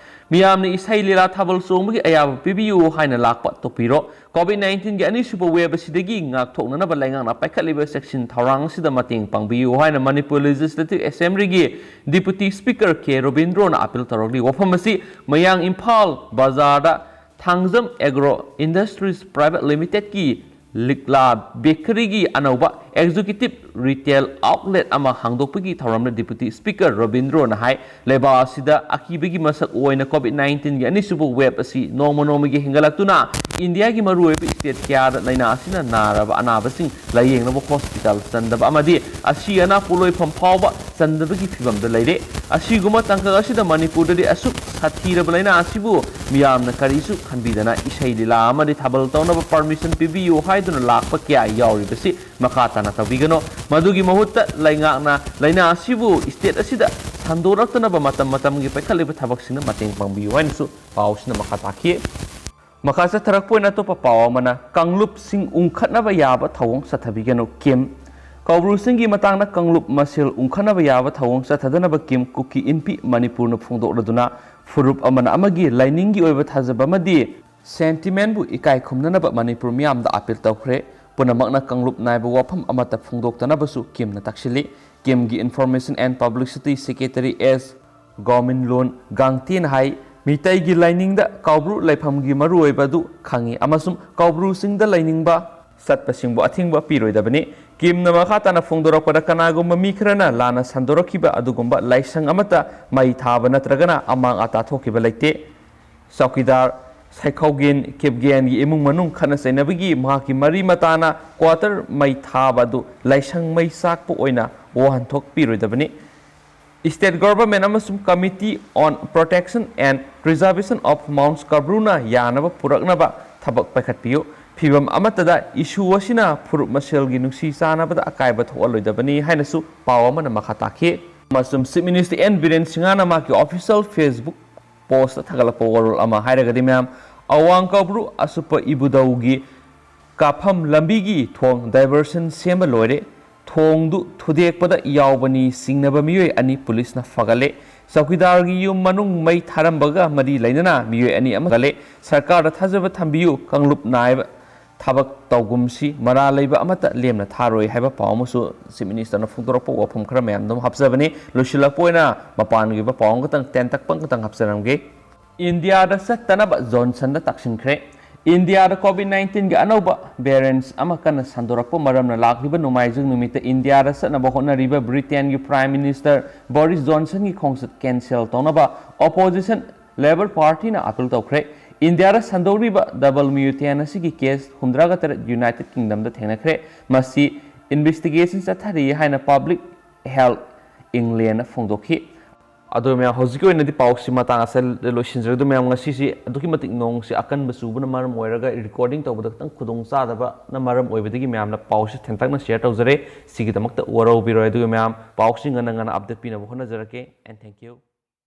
ꯃꯤꯌꯥꯝꯅ ꯏꯁꯩ ꯂꯤꯂꯥ ꯊꯥꯕꯜ ꯆꯣꯡꯕꯒꯤ ꯑꯌꯥꯕ ꯄꯤꯕꯤꯌꯨ ꯍꯥꯏꯅ ꯂꯥꯛꯄ ꯇꯣꯛꯄꯤꯔꯣ꯫ COVID nineteen ꯒꯤ ꯑꯅꯤꯁꯨꯕ wave ꯑꯁꯤꯗꯒꯤ ꯉꯥꯛꯊꯣꯛꯅꯅꯕ ꯂꯩꯉꯥꯛꯅ ꯄꯥꯏꯈꯠꯂꯤꯕ ꯆꯦꯛꯁꯤꯟ ꯊꯧꯔꯥꯡ ꯑꯁꯤꯗ ꯃꯇꯦꯡ ꯄꯥꯡꯕꯤꯌꯨ ꯍꯥꯏꯅ ꯃꯅꯤꯄꯨꯔ Legislative Assembly ꯒꯤ Deputy Speaker ꯀꯦ ꯔꯣꯕꯤꯟꯗ꯭ꯔꯣꯅ appeal ꯇꯧꯔꯛꯂꯤ꯫ ꯋꯥꯐꯝ ꯑꯁꯤ ꯃꯌꯥꯡ ꯏꯝꯐꯥꯜ ꯕꯖꯥꯔꯗ Thangjam Agro Industries Private Limited ꯀꯤ ꯂꯤꯛꯂꯥ ꯕꯦꯀꯔꯤꯒꯤ ꯑꯅꯧꯕ executive retail outlet ꯑꯃ ꯍꯥꯡꯗꯣꯛꯄꯒꯤ ꯊꯧꯔꯝꯗ Deputy Speaker ꯔꯣꯕꯤꯟꯗ꯭ꯔꯣꯅ ꯍꯥꯏ, ꯂꯩꯕꯥꯛ ꯑꯁꯤꯗ ꯑꯀꯤꯕꯒꯤ ꯃꯁꯛ ꯑꯣꯏꯅ COVID nineteen ꯒꯤ ꯑꯅꯤꯁꯨꯕ wave ꯑꯁꯤ ꯅꯣꯡꯃ ꯅꯣꯡꯃꯒꯤ ꯍꯦꯟꯒꯠꯂꯛꯇꯨꯅ ꯏꯟꯗꯤꯌꯥꯒꯤ ꯃꯔꯨꯑꯣꯏꯕ state ꯀꯌꯥꯗ ꯂꯥꯏꯅꯥ ꯑꯁꯤꯅ ꯅꯥꯔꯕ ꯑꯅꯥꯕꯁꯤꯡ ꯂꯥꯌꯦꯡꯅꯕ hospital ꯆꯟꯗꯕ ꯑꯃꯗꯤ ꯑꯁꯤ ꯑꯅꯥ ꯄꯣꯠꯂꯣꯏꯐꯝ ꯐꯥꯎꯕ ꯆꯟꯗꯕꯒꯤ ꯐꯤꯚꯝꯗ ꯂꯩꯔꯦ꯫ ꯑꯁꯤꯒꯨꯝꯕ ꯇꯥꯡꯀꯛ ꯑꯁꯤꯗ ꯃꯅꯤꯄꯨꯔꯗꯗꯤ ꯑꯁꯨꯛ ꯁꯥꯊꯤꯔꯕ ꯂꯥꯏꯅꯥ ꯑꯁꯤꯕꯨ ꯃꯤꯌꯥꯝꯅ ꯀꯔꯤꯁꯨ ꯈꯟꯕꯤꯗꯅ ꯏꯁꯩ ꯂꯤꯂꯥ ꯑꯃꯗꯤ ꯊꯥꯕꯜ ꯇꯧꯅꯕ permission ꯄꯤꯕꯤꯌꯨ ꯍꯥꯏꯗꯨꯅ ꯂꯥꯛꯄ ꯀꯌꯥ ꯌꯥꯎꯔꯤꯕꯁꯤ ꯃꯈꯥ ꯇꯥꯅ ꯇꯧꯕꯤꯒꯅꯨ꯫ ꯃꯗꯨꯒꯤ ꯃꯍꯨꯠꯇ ꯂꯩꯉꯥꯛꯅ ꯂꯥꯏꯅꯥ ꯑꯁꯤꯕꯨ state ꯑꯁꯤꯗ ꯁꯟꯗꯣꯔꯛꯇꯅꯕ ꯃꯇꯝ ꯃꯇꯝꯒꯤ ꯄꯥꯏꯈꯠꯂꯤꯕ ꯊꯕꯛꯁꯤꯡꯗ ꯃꯇꯦꯡ ꯄꯥꯡꯕꯤꯌꯨ ꯍꯥꯏꯅꯁꯨ ꯄꯥꯎꯁꯤꯅ ꯃꯈꯥ ꯇꯥꯈꯤ꯫ ꯃꯈꯥ ꯆꯠꯊꯔꯛꯄ ꯑꯣꯏꯅ ꯑꯇꯣꯞꯄ ꯄꯥꯎ ꯑꯃꯅ, ꯀꯥꯡꯂꯨꯞꯁꯤꯡ ꯎꯪꯈꯠꯅꯕ ꯌꯥꯕ ꯊꯧꯑꯣꯡ ꯆꯠꯊꯕꯤꯒꯅꯨ, ꯀꯤꯝ꯫ ꯀꯧꯕ꯭ꯔꯨꯁꯤꯡꯒꯤ ꯃꯇꯥꯡꯗ ꯀꯥꯡꯂꯨꯞ ꯃꯁꯦꯜ ꯎꯪꯈꯠꯅꯕ ꯌꯥꯕ ꯊꯧꯑꯣꯡ ꯆꯠꯊꯗꯅꯕ ꯀꯤꯝ ꯀꯨꯀꯤ ꯏꯟꯄꯤ ꯃꯅꯤꯄꯨꯔꯅ ꯐꯣꯡꯗꯣꯛꯂꯗꯨꯅ, ꯐꯨꯔꯨꯞ ꯑꯃꯅ ꯑꯃꯒꯤ ꯂꯥꯏꯅꯤꯡꯒꯤ ꯑꯣꯏꯕ ꯊꯥꯖꯕ ꯑꯃꯗꯤ sentiment ꯕꯨ ꯏꯀꯥꯏ ꯈꯨꯝꯅꯅꯕ ꯃꯅꯤꯄꯨꯔ ꯃꯤꯌꯥꯝꯗ appeal ꯇꯧꯈ꯭ꯔꯦ꯫ ꯄꯨꯝꯅꯃꯛꯅ ꯀꯥꯡꯂꯨꯞ ꯅꯥꯏꯕ ꯋꯥꯐꯝ ꯑꯃꯠꯇ ꯐꯣꯡꯗꯣꯛꯇꯅꯕꯁꯨ ꯀꯤꯝꯅ ꯇꯥꯛꯁꯤꯜꯂꯤ꯫ ꯀꯤꯝꯒꯤ Information and Publicity Secretary ꯑꯦꯁ ꯒꯣꯃꯤꯟꯂꯣꯟ ꯒꯥꯡꯇꯦꯅ ꯍꯥꯏ, ꯃꯤꯇꯩꯒꯤ ꯂꯥꯏꯅꯤꯡꯗ ꯀꯥꯎꯕ꯭ꯔꯨ ꯂꯩꯐꯝꯒꯤ ꯃꯔꯨꯑꯣꯏꯕ ꯑꯗꯨ ꯈꯪꯏ ꯑꯃꯁꯨꯡ ꯀꯥꯎꯕ꯭ꯔꯨꯁꯤꯡꯗ ꯂꯩꯅꯤꯡꯕ ꯆꯠꯄꯁꯤꯡꯕꯨ ꯑꯊꯤꯡꯕ ꯄꯤꯔꯣꯏꯗꯕꯅꯤ꯫ ꯀꯤꯝꯅ ꯃꯈꯥ ꯇꯥꯅ ꯐꯣꯡꯗꯣꯔꯛꯄꯗ, ꯀꯅꯥꯒꯨꯝꯕ ꯃꯤ ꯈꯔꯅ ꯂꯥꯟꯅ ꯁꯟꯗꯣꯔꯛꯈꯤꯕ ꯑꯗꯨꯒꯨꯝꯕ ꯂꯥꯏꯁꯪ ꯑꯃꯠꯇ ꯃꯩ ꯊꯥꯕ ꯅꯠꯇ꯭ꯔꯒꯅ ꯑꯃꯥꯡ ꯑꯇꯥ ꯊꯣꯛꯈꯤꯕ ꯂꯩꯇꯦ꯫ ꯆꯧꯀꯤꯗꯥꯔ ꯁꯥꯏꯈꯥꯎꯒꯦꯟ ꯀꯤꯞꯒꯦꯟꯒꯤ ꯏꯃꯨꯡ ꯃꯅꯨꯡ ꯈꯠꯅ ꯆꯩꯅꯕꯒꯤ ꯃꯍꯥꯛꯀꯤ ꯃꯔꯤ ꯃꯇꯥꯅ quarter ꯃꯩ ꯊꯥꯕ ꯑꯗꯨ ꯂꯥꯏꯁꯪ ꯃꯩ ꯆꯥꯛꯄ ꯑꯣꯏꯅ ꯋꯥꯍꯟꯊꯣꯛ ꯄꯤꯔꯣꯏꯗꯕꯅꯤ꯫ State Government ꯑꯃꯁꯨꯡ Committee on Protection and Preservation of Mount ꯀꯥꯡꯕ꯭ꯔꯨꯅ ꯌꯥꯅꯕ ꯄꯨꯔꯛꯅꯕ ꯊꯕꯛ ꯄꯥꯏꯈꯠꯄꯤꯌꯨ꯫ ꯐꯤꯚꯝ ꯑꯃꯠꯇꯗ issue ꯑꯁꯤꯅ ꯐꯨꯔꯨꯞ ꯃꯁꯦꯜꯒꯤ ꯅꯨꯡꯁꯤ ꯆꯥꯟꯅꯕꯗ ꯑꯀꯥꯏꯕ ꯊꯣꯛꯍꯜꯂꯣꯏꯗꯕꯅꯤ ꯍꯥꯏꯅꯁꯨ ꯄꯥꯎ ꯑꯃꯅ ꯃꯈꯥ ꯇꯥꯈꯤ꯫ ꯑꯃꯁꯨꯡ Chief Minister ꯑꯦꯟ ꯕꯤꯔꯦꯟ ꯁꯤꯡꯍꯅ ꯃꯍꯥꯛꯀꯤ official Facebook post ꯊꯥꯒꯠꯂꯛꯄ ꯋꯥꯔꯣꯜ ꯑꯃ ꯍꯥꯏꯔꯒꯗꯤ, ꯃꯌꯥꯝ, ꯑꯋꯥꯡ ꯀꯥꯡꯕ꯭ꯔꯨ ꯑꯁꯨꯞꯄ ꯏꯕꯨꯙꯧꯒꯤ ꯀꯥꯐꯝ ꯂꯝꯕꯤꯒꯤ ꯊꯣꯡ diversion ꯁꯦꯝꯕ ꯂꯣꯏꯔꯦ꯫ ꯊꯣꯡꯗꯨ ꯊꯨꯗꯦꯛꯄꯗ ꯌꯥꯎꯕꯅꯤ ꯆꯤꯡꯅꯕ ꯃꯤꯑꯣꯏ ꯑꯅꯤ ꯄꯨꯂꯤꯁꯅ ꯐꯒꯠꯂꯦ꯫ ꯆꯧꯀꯤꯗꯥꯔꯒꯤ ꯌꯨꯝ ꯃꯅꯨꯡ ꯃꯩ ꯊꯥꯔꯝꯕꯒ ꯃꯔꯤ ꯂꯩꯅꯅ ꯃꯤꯑꯣꯏ ꯑꯅꯤ ꯑꯃ ꯐꯒꯠꯂꯦ꯫ ꯁꯔꯀꯥꯔꯗ ꯊꯥꯖꯕ ꯊꯝꯕꯤꯌꯨ, ꯀꯥꯡꯂꯨꯞ ꯅꯥꯏꯕ ꯊꯕꯛ ꯇꯧꯒꯨꯝꯁꯤ, ꯃꯔꯥꯜ ꯂꯩꯕ ꯑꯃꯠꯇ ꯂꯦꯝꯅ ꯊꯥꯔꯣꯏ ꯍꯥꯏꯕ ꯄꯥꯎ ꯑꯃꯁꯨ ꯆꯤꯐ ꯃꯤꯅꯤꯁꯇꯔꯅ ꯐꯣꯡꯗꯣꯔꯛꯄ ꯋꯥꯐꯝ ꯈꯔ ꯃꯌꯥꯝꯗ ꯑꯃꯨꯛ ꯍꯥꯞꯆꯕꯅꯤ꯫ ꯂꯣꯏꯁꯤꯜꯂꯛꯄ ꯑꯣꯏꯅ ꯃꯄꯥꯟꯒꯤ ꯑꯣꯏꯕ ꯄꯥꯎ ꯑꯃꯈꯛꯇꯪ, ꯇꯦꯟꯇꯛꯄ ꯑꯃꯈꯛꯇꯪ ꯍꯥꯞꯆꯔꯝꯒꯦ꯫ ꯏꯟꯗꯤꯌꯥꯗ ꯆꯠꯇꯅꯕ ꯖꯣꯟꯁꯟꯗ ꯇꯥꯛꯁꯤꯟꯈ꯭ꯔꯦ꯫ ꯏꯟꯗꯤꯌꯥꯗ ꯀꯣꯚꯤꯗ ꯅꯥꯏꯟꯇꯤꯟꯒꯤ ꯑꯅꯧꯕ ꯚꯦꯔꯤꯌꯦꯟꯠ ꯑꯃ ꯀꯟꯅ ꯁꯟꯗꯣꯔꯛꯄ ꯃꯔꯝꯅ ꯂꯥꯛꯂꯤꯕ ꯅꯣꯡꯃꯥꯏꯖꯤꯡ ꯅꯨꯃꯤꯠꯇ ꯏꯟꯗꯤꯌꯥꯗ ꯆꯠꯅꯕ ꯍꯣꯠꯅꯔꯤꯕ ꯕ꯭ꯔꯤꯇꯦꯟꯒꯤ ꯄ꯭ꯔꯥꯏꯝ ꯃꯤꯅꯤꯁꯇꯔ ꯕꯣꯔꯤꯁ ꯖꯣꯟꯁꯟꯒꯤ ꯈꯣꯡꯆꯠ ꯀꯦꯟꯁꯦꯜ ꯇꯧꯅꯕ ꯑꯣꯄꯣꯖꯤꯁꯟ ꯂꯦꯕꯔ ꯄꯥꯔꯇꯤꯅ ꯑꯥꯄꯤꯜ ꯇꯧꯈ꯭ꯔꯦ꯫ ꯏꯟꯗꯤꯌꯥꯗ ꯁꯟꯗꯣꯛꯂꯤꯕ ꯗꯕꯜ ꯃ꯭ꯌꯨꯇꯦꯟ ꯑꯁꯤꯒꯤ ꯀꯦꯁ ꯍꯨꯝꯗ꯭ꯔꯥꯒ ꯇꯔꯦꯠ ꯌꯨꯅꯥꯏꯇꯦꯗ ꯀꯤꯡꯗꯝꯗ ꯊꯦꯡꯅꯈ꯭ꯔꯦ꯫ ꯃꯁꯤ ꯏꯟꯚꯦꯁꯇꯤꯒꯦꯁꯟ ꯆꯠꯊꯔꯤ ꯍꯥꯏꯅ ꯄꯕ꯭ꯂꯤꯛ ꯍꯦꯜꯊ ꯏꯪꯂꯦꯟꯅ ꯐꯣꯡꯗꯣꯛꯈꯤ꯫ ꯑꯗꯣ ꯃꯌꯥꯝ, ꯍꯧꯖꯤꯛꯀꯤ ꯑꯣꯏꯅꯗꯤ ꯄꯥꯎꯁꯤ ꯃꯇꯥꯡ ꯑꯁꯤꯗ ꯂꯣꯏꯁꯤꯟꯖꯔꯦ꯫ ꯑꯗꯣ ꯃꯌꯥꯝ, ꯉꯁꯤꯁꯤ ꯑꯗꯨꯛꯀꯤ ꯃꯇꯤꯛ ꯅꯣꯡꯁꯤ ꯑꯀꯟꯕ ꯆꯨꯕꯅ ꯃꯔꯝ ꯑꯣꯏꯔꯒ ꯔꯦꯀꯣꯔꯗꯤꯡ ꯇꯧꯕꯗ ꯈꯤꯇꯪ ꯈꯨꯗꯣꯡ ꯆꯥꯗꯕꯅ ꯃꯔꯝ ꯑꯣꯏꯕꯗꯒꯤ ꯃꯌꯥꯝꯅ ꯄꯥꯎꯁꯤ ꯊꯦꯟꯇꯛꯅ ꯁꯤꯌꯔ ꯇꯧꯖꯔꯦ꯫ ꯁꯤꯒꯤꯗꯃꯛꯇ ꯋꯥꯔꯧꯕꯤꯔꯣꯏ꯫ ꯑꯗꯨꯒ ꯃꯌꯥꯝ, ꯄꯥꯎꯁꯤ ꯉꯟꯅ ꯉꯟꯅ ꯑꯞꯗꯦꯠ ꯄꯤꯅꯕ ꯍꯣꯠꯅꯖꯔꯛꯀꯦ꯫ And thank you.